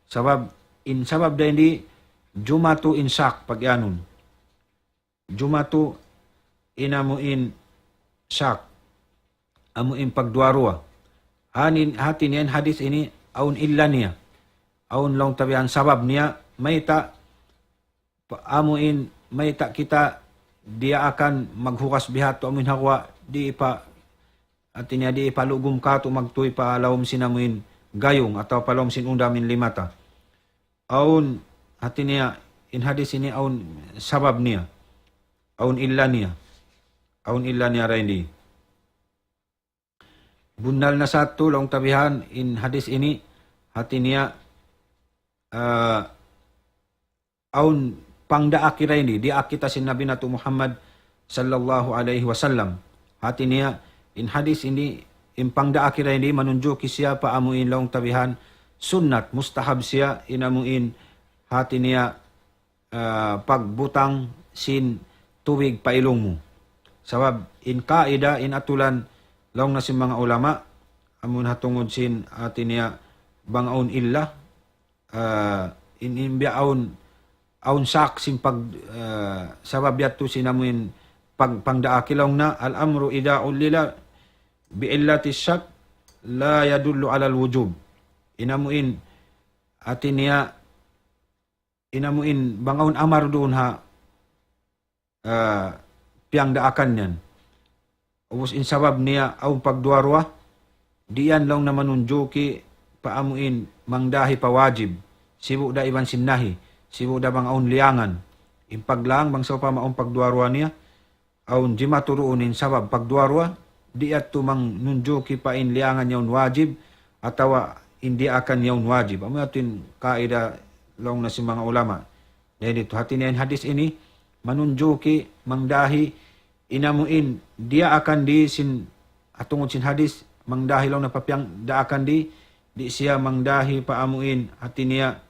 Sabab, in sabab dayn di, jumatu in shak pag-iyanun. Jumatu in amu in shak. Amu in pagduwa-ruwa. Hanin, hati niya in hadis ini, awn illa niya. Awn laung ta bihan sabab niya, mayta', pa-, amu in mayta' kita diyaakan maghugas bihadtu amuin ha guwa', di' pa, hati niya di' pa lugum katu' magtuy pa lawm sin amuin gayung atawa pa lawm sin unda amuin limata. Awn, hati niya, in hadis ini awn sabab niya, awn illa niya, awn illa niya dayn di. Bunnal na sa tu laung ta bihan in hadis ini, hati niya, ah, awn pangdaak dayn di, diyaak kita sin Nabi natu' Muhammad sallallahu alayhi wasallam. Hati niya, in hadis ini, in pangdaak dayn di, manunjuki siya pa amuin laung ta bihan sunnat, mustahab siya, in amuin hati niya, ah, pagbutang sin tubig pa ilung mu. Sabab in kaida, in atulan, laung na sin manga ulama, amun ha tungud sin hati niya bang awn illa, ah, in, in biya' awn, awn sak sin pag, ah, sabab yadtu sin amuin pag, pangdaak laung na, الأمر إذا علل بعلة الشك لا يدل على الوجوب. In amuin, hati niya, in amuin bang awn amar duun ha, ah, piyangdaakan yan. Ubus in sabab niya awn pagduwa-ruwa, di' yan laung na manunjuki pa amuin mangdahi pa wajib. Sibu' da iban sin nahi, sibu' da bang awn liyangan. In paglang bang sawpama awn pagduwa-ruwa niya, awn jimatu duun in sabab pagduwa-ruwa, di' yadtu manunjuki pa in liyangan yaun wajib, atawa in diyaakan yaun wajib. Amu yadtu in kaida laung na sin manga ulama. Dayn ditu hati niya in hadis ini, manunjuki, mangdahi, in amuin diyaakan di sin, ha tungud sin hadis, mangdahi laung na pa piyangdaakan di, di' siya mangdahi pa amuin, hati niya,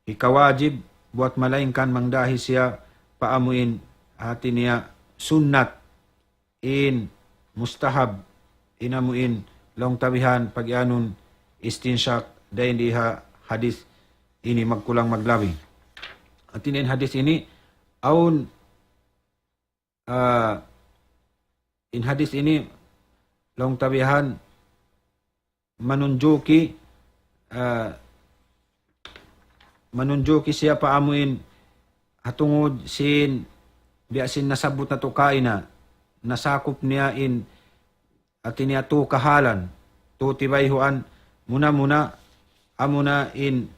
hikawajib buat malaingkan mangdahi siya pa amuin hati niya sunnat in mustahab in amuin laung ta bihan pagiyanun istinsyak dayn di ha hadis ini magkulang maglabi. Hati niya in hadis ini awn, ah, in hadis ini laung ta bihan manunjuki, ah, manunjuki siya pa amuin ha tungud sin biya' sin nasabbut natu' kaina, nasakup niya in hati niya tu kahalan, tu tibayhuan, muna-muna, amuna in,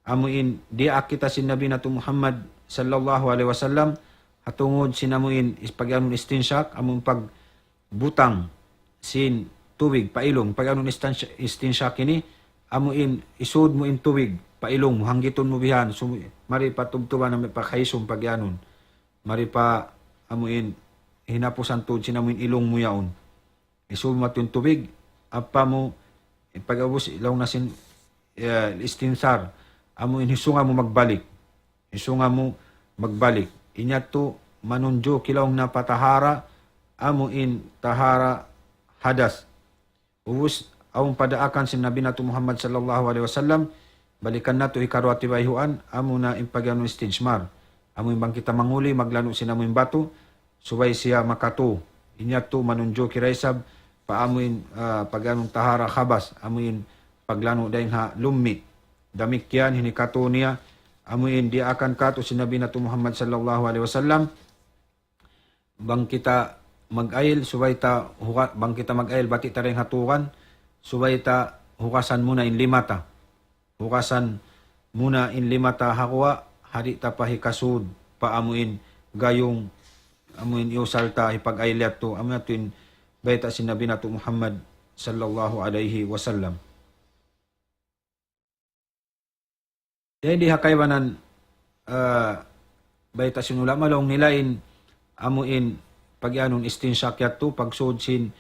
amuin diyaak kita sin Nabi natu' Muhammad sallallahu alayhi wasallam, ha tungud sin amuin is-, pagiyanun istinsyak, amuin pag butang sin tubig pa ilung, pagiyanun istinsya-, istinsyak ini, amuin isud mu in tubig pa ilung mu, hanggitun mu bihan, sum-, mari pa tubtuban na may pakaisum pagiyanun. Mari pa amuin hinapusan tuud sin amuin ilung mu yaun. Isud mu in tubig, apa mu, pag-ubus laung na sin, ya, istinsar, amuin hisunga mu magbalik. Hisunga mu magbalik. Inyatu manunjuki laung na pa tahara, amuin tahara hadas. Ubus, awn padaakan sin Nabi natu' Muhammad sallallahu alayhi wasallam, balikan natu' hikaruwa tibayhuan, amuna in pagiyanun istijmar. Amuin bang kita manguli, maglanu' sin amuin batu, subay siya makatu. Inyatu manunjuki da isab pa amuin, ah, pagiyanun tahara khabas, amuin paglanu' dayn ha lummi'. Damikkiyan in hikatu niya, amuin diyaakan katu' sin Nabi natu' Muhammad sallallahu alayhi wasallam, bang kita mag-ayil, subay ta huka-, bang kita mag-ayil, bati' ta dayn ha tukan, subay ta hukasan muna in lima ta. Hukasan muna in lima ta ha guwa', ha di' ta pa hikasud pa amuin gayung, amuin iyusal ta hipag-ayil yadtu, amu yadtu in bayta' sin Nabi natu' Muhammad sallallahu alayhi wasallam. Dayn di ha kaibanan, ah, bayta' sin ulama laung nila in amuin pagiyanun istinsyak yadtu, pagsud sin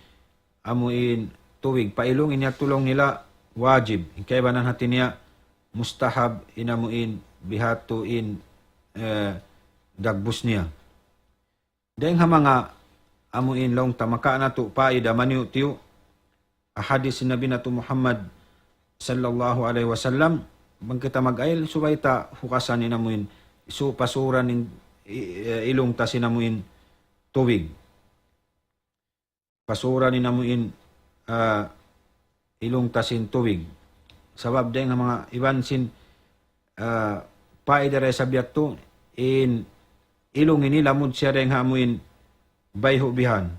amuin tubig pa ilung, in yadtu laung nila wajib. In kaibanan hati niya mustahab in amuin bihadtu in, eh, dagbus niya. Dayn ha manga amuin laung ta makawa' natu' paida maniyu'-tiyu', hadis sin Nabi natu' Muhammad sallallahu alayhi wasallam, bang kita mag-ayil, subay ta hukasan in amuin, su-, pasuran in, i-, eh, ilung ta sin amuin tubig. Pasuran in amuin, ah, ilung ta sin tubig. Sabab dayn ha manga iban sin, ah, paida da isab yadtu in ilung ini lamud siya dayng ha amuin bayhu' bihan.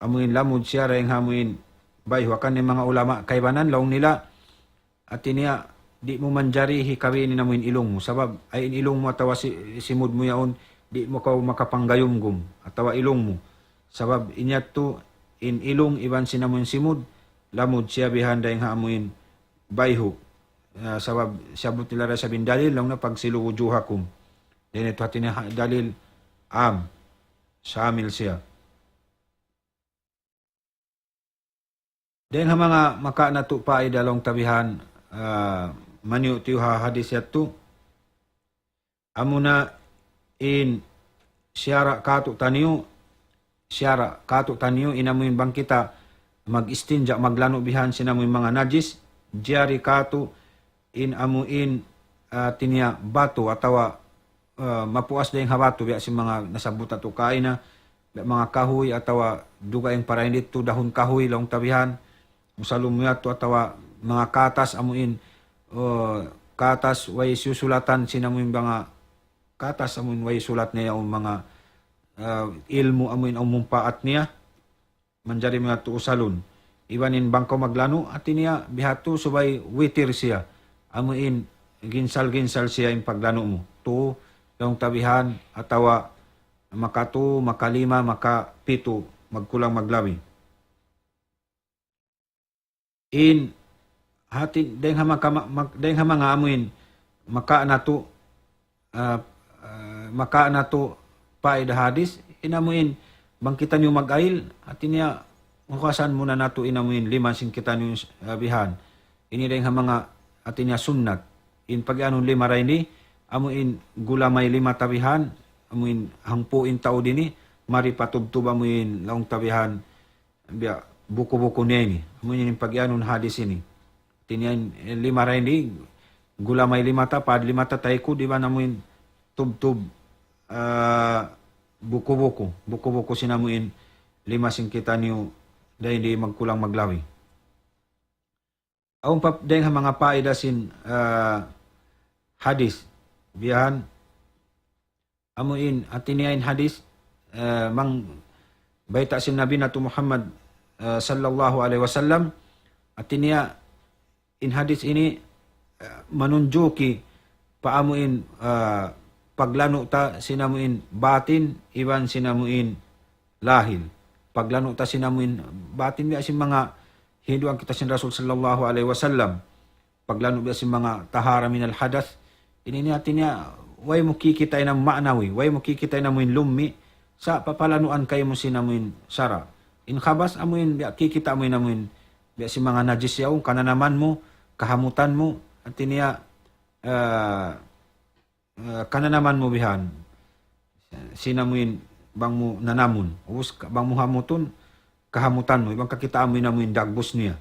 Amuin lamud siya dayng ha amuin bayhu'. Hangkan in manga ulama kaibanan laung nila, hati niya, di' mu manjari hikawini in amuin ilung mu. Sabab, ay in ilung mu atawa si-, simud mu yaun, di' mu kaw makapanggayumgum atawa ilung mu. Sabab, in yadtu, in ilung iban sin amuin simud, lamud siya bihan dayng ha amuin bayhu'. Ah, sabab, siyabut nila da isab in dalil, laung niya فاغسلوا وجوهكم. Dayn ha yadtu hati niya ha-, dalil am, shamil siya. Dayn ha manga makawa' natu' paida laung ta bihan, ah, maniyu' tiyu' ha hadis yadtu. Amuna in siyara' katu'taniyu, siyara' katu'taniyu in amuin bang kita mag-istinja, maglanu' bihan sin amuin manga najis, jari katu' in amuin, ah, hati niya batu atawa, ah, mapuas dayng ha batu, biya' sin manga nasabbut natu' kaina, biya' manga kahuy atawa dugaing pa dayn didtu, dahun kahuy laung ta bihan, usalun mu yadtu atawa manga katas amuin, ah, katas way siyusulatan sin amuin manga katas amuin way sulat niya awn manga, ah, ilmu' amuin awn mumpaat niya. Manjari mu yadtu usalun. Iban in bang kaw maglanu', hati niya bihadtu subay witir siya. Amuin ginsal-ginsal siya in paglanu' mu. Tu, laung ta bihan, atawa makatu, makalima, makapitu, magkulang maglabi. In hati dayng ha manga, ma-, ma-, dayng ha manga amuin makawa' natu', ah, ah, makawa' natu' paida hadis, in amuin bang kitaniyu mag-ayil, hati niya hugasan muna natu' in amuin lima sin kitaniyu, ah, bihan. Ini dayng ha manga hati niya sunnat. In pagiyanun lima dayn di, amuin gulamay lima ta bihan, amuin hangpu' in tau dini, mari patubtub amuin laung ta bihan, biya' buku-buku niya ini. Amu ini in pagiyanun hadis ini. Hati niya in, eh, lima dayn di, gulamay lima ta, pad lima ta taykud, iban amuin tubtub, ah, buku-buku. Buku-buku sin amuin lima sin kitaniyu dayn di magkulang maglabi. Awn pa dayng ha manga paida sin, ah, hadis. Bihan, amuin, hati niya in hadis, eh, mang bayta' sin Nabi natu' Muhammad, eh, sallallahu alayhi wasallam, hati niya in hadis ini, eh, manunjuki pa amuin, eh, paglanu' ta sin amuin batin, iban sin amuin lahil. Paglanu' ta sin amuin batin, biya' sin manga hinduan kita sin Rasul sallallahu alayhi wasallam. Paglanu' biya' sin manga tahara minal hadath. Ini niya, hati niya, way mu kikita' in amuin ma'nawi, way mu kikita' in amuin lummi', sa' papalanuan kaymu sin amuin sara'. In khabas amuin, biya' kikita' mu in amuin, biya' sin manga najis yaun, kananaman mu, kahamutan mu, hati niya, ah, ah, kananaman mu bihan. Sin amuin bang mu nanamun. Ubus ka-, bang mu hamutun, kahamutan mu. Iban kakitaan mu in amuin dagbus niya.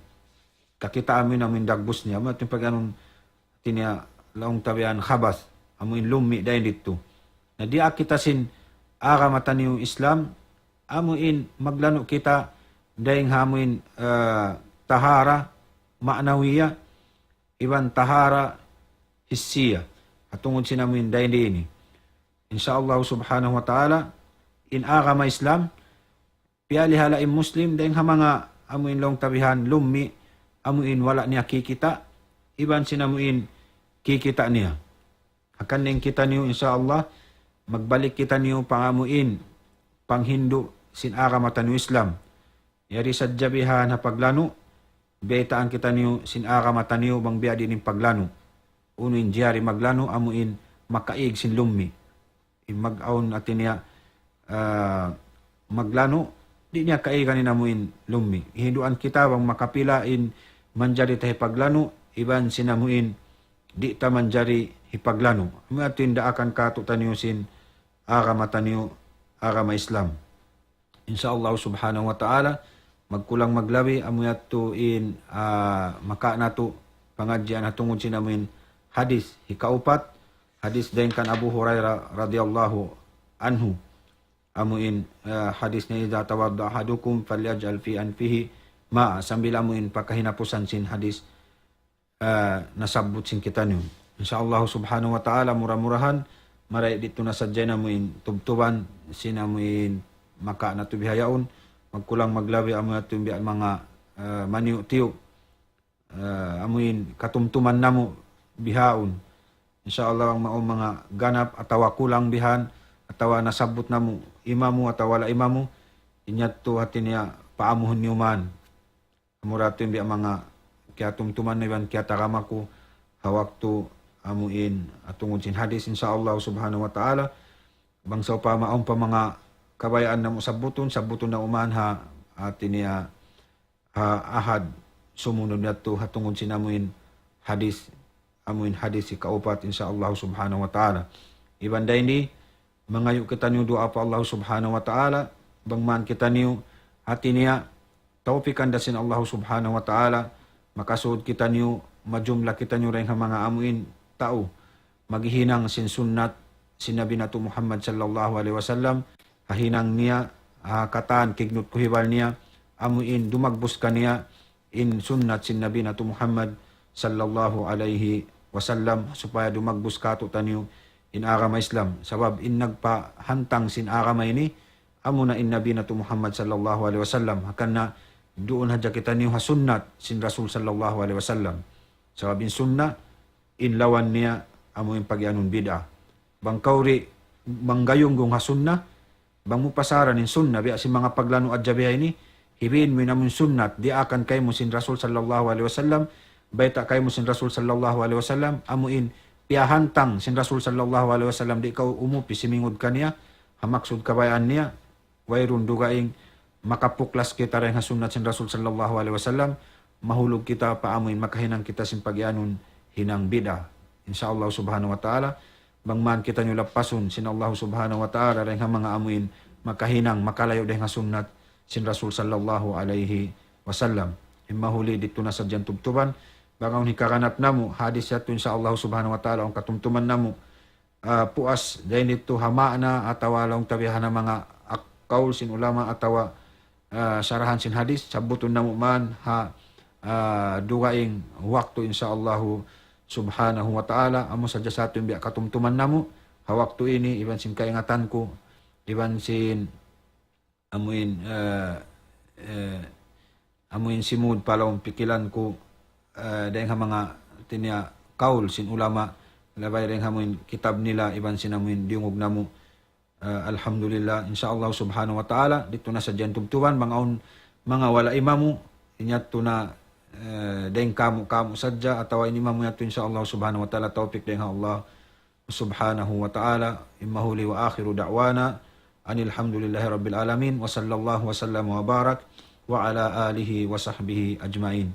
Kakitaan mu in amuin dagbus niya. Amu yadtu in pagiyanun, hati niya, laung ta bihan khabas. Amuin lummi' dayn didtu. Na diyaak kita sin agama taniyu Islam, amuin maglanu' kita dayng ha amuin, eh, tahara ma'nawiya, iban tahara hissiya. Ha tungud sin amuin dayn di ini. Insya Allah subhanahu wa ta'ala, in agama Islam, piyalihala' in Muslim, dayng ha manga amuin laung ta bihan lummi', amuin wala' niya kikita', iban sin amuin kikita' niya. Hangkan in kitaniyu, insya Allah, magbalik kitaniyu pa amuin panghindu' sin agama taniyu Islam. Yari sadja bihan ha paglanu', biyaytaan kitaniyu sin agama taniyu bang biya' diin in paglanu'. Unu in jari maglanu', amuin makaig sin lummi'. In mag-awn, hati niya, ah, maglanu', di' niya kaigan in amuin lummi'. Hinduan kita bang makapila in manjari ta hipaglanu', iban sin amuin di' ta manjari hipaglanu'. Amu yadtu in daakan katu'taniyu sin agama taniyu, agama Islam. Insya Allah subhanahu wa ta'ala, magkulang maglabi, amu yadtu in, ah, makawa' natu' pangadjian ha tungud sin amuin hadis hikaupat, hadis dayn kan Abu Hurairah radiyallahu anhu. Amuin, ah, hadis niya, إذا توضأ أحدكم فليجعل في أنفه ماء. Sambil amuin pakahinapusan sin hadis, ah, nasabbut sin kitaniyu. Insya Allah subhanahu wa ta'ala, mura-murahan, Marayaw didtu na sadja in amuin tubtuban sin amuin makawa' natu' bihaun. Magkulang maglabi amu yadtu in biya' manga, eh, maniyu'-tiyu'. Eh, amuin katumtuman namu' bihaun. Insya Allah, bang awn manga ganap atawa kulang bihan, atawa nasabbut namu' imamu atawa wala' imamu, in yadtu hati niya paamuhun niyu man. Amura yadtu in biya' manga kiyatumtuman na iban kiyatagama ku ha waktu amuin, ah, tungud sin hadith, insya Allah subhanahu wa ta'ala. Bang sawpama awn pa manga kabayaan namu' sabbutun, sabbutun namu' man ha, hati niya, ha ahad sumunud yadtu ha tungud sin amuin hadith, amuin hadith hikaupat, insya Allah subhanahu wa ta'ala. Iban dayn di, mangayu' kitaniyu duwaa pa Allah subhanahu wa ta'ala, bang man kitaniyu hati niya tawpikan da sin Allah subhanahu wa ta'ala, makasud kitaniyu, majumla kitaniyu dayn ha manga amuin tau maghihinang sin sunnat sin Nabi natu' Muhammad sallallahu alayhi wasallam, ha hinang niya, ha katan kignut kuhibal niya, amuin dumagbus kaniya in sunnat sin Nabi natu' Muhammad sallallahu alayhi wasallam, supaya dumagbus kātu'niyu in agama Islam. Sabab in nagpahantang sin agama ini, amuna in Nabi natu' Muhammad sallallahu alayhi wasallam. Hangkan na duun hadja kitaniyu ha sunnat sin Rasul sallallahu alayhi wasallam. Sabab in sunnat, in lawan niya amuin pagiyanun bid'ah. Bang kaw di' manggayunggung ha sunnat, bang mu pasaran in sunnat, biya' sin manga paglanu' hadja biya' ini, hibin mu in amuin sunnat, diyaakan kaymu sin Rasul sallallahu alayhi wasallam, bayta' kaymu sin Rasul sallallahu alayhi wasallam, amuin piyahantang sin Rasul sallallahu alayhi wasallam, di' kaw umupi simingud kaniya, ha maksud kabayaan niya, wayruun dugaing makapuklas kita dayn ha sunnat sin Rasul sallallahu alayhi wasallam, mahulug kita pa amuin makahinang kita sin pagiyanun hinang bid'ah. Insya Allah subhanahu wa ta'ala, bang man kitaniyu lappasun sin Allah subhanahu wa ta'ala dayn ha manga amuin makahinang, makalayu' dayn ha sunnat sin Rasul sallallahu alayhi wasallam. In mahuli didtu na sadja in tubtuban, bang awn hikaganap namu', hadith yadtu insya Allah subhanahu wa ta'ala, awn katumtuman namu', ah, puas dayn didtu ha maana atawa laung ta biya' ha manga ak-, kaul sin ulama atawa, ah, sarahan sin hadith, sabbutun namu' man ha, ah, dugaing waktu insya Allahu subhanahu wa ta'ala, amu sadja sa yadtu in biya' katumtuman namu', ha waktu ini, iban sin kaingatan ku, iban sin amuin, eh, eh, amuin simud pa lawm pikilan ku, eh, dayn ha manga hati niya kaul sin ulama, labay dayn ha amuin kitab nila iban sin amuin diyungug namu'. Eh, alhamdulillah, insya Allah subhanahu wa ta'ala, didtu na sadja in tubtuban, bang awn manga wala' imamu, in yadtu na, eh, dayn kamu', kamu' sadja, atawa in imamu yadtu, insya Allah subhanahu wa ta'ala, tawpik dayn ha Allah subhanahu wa ta'ala. In mahuli, وآخر دعوانا أن الحمد لله رب العالمين، وصلى الله وسلم وبارك على آله وصحبه أجمعين.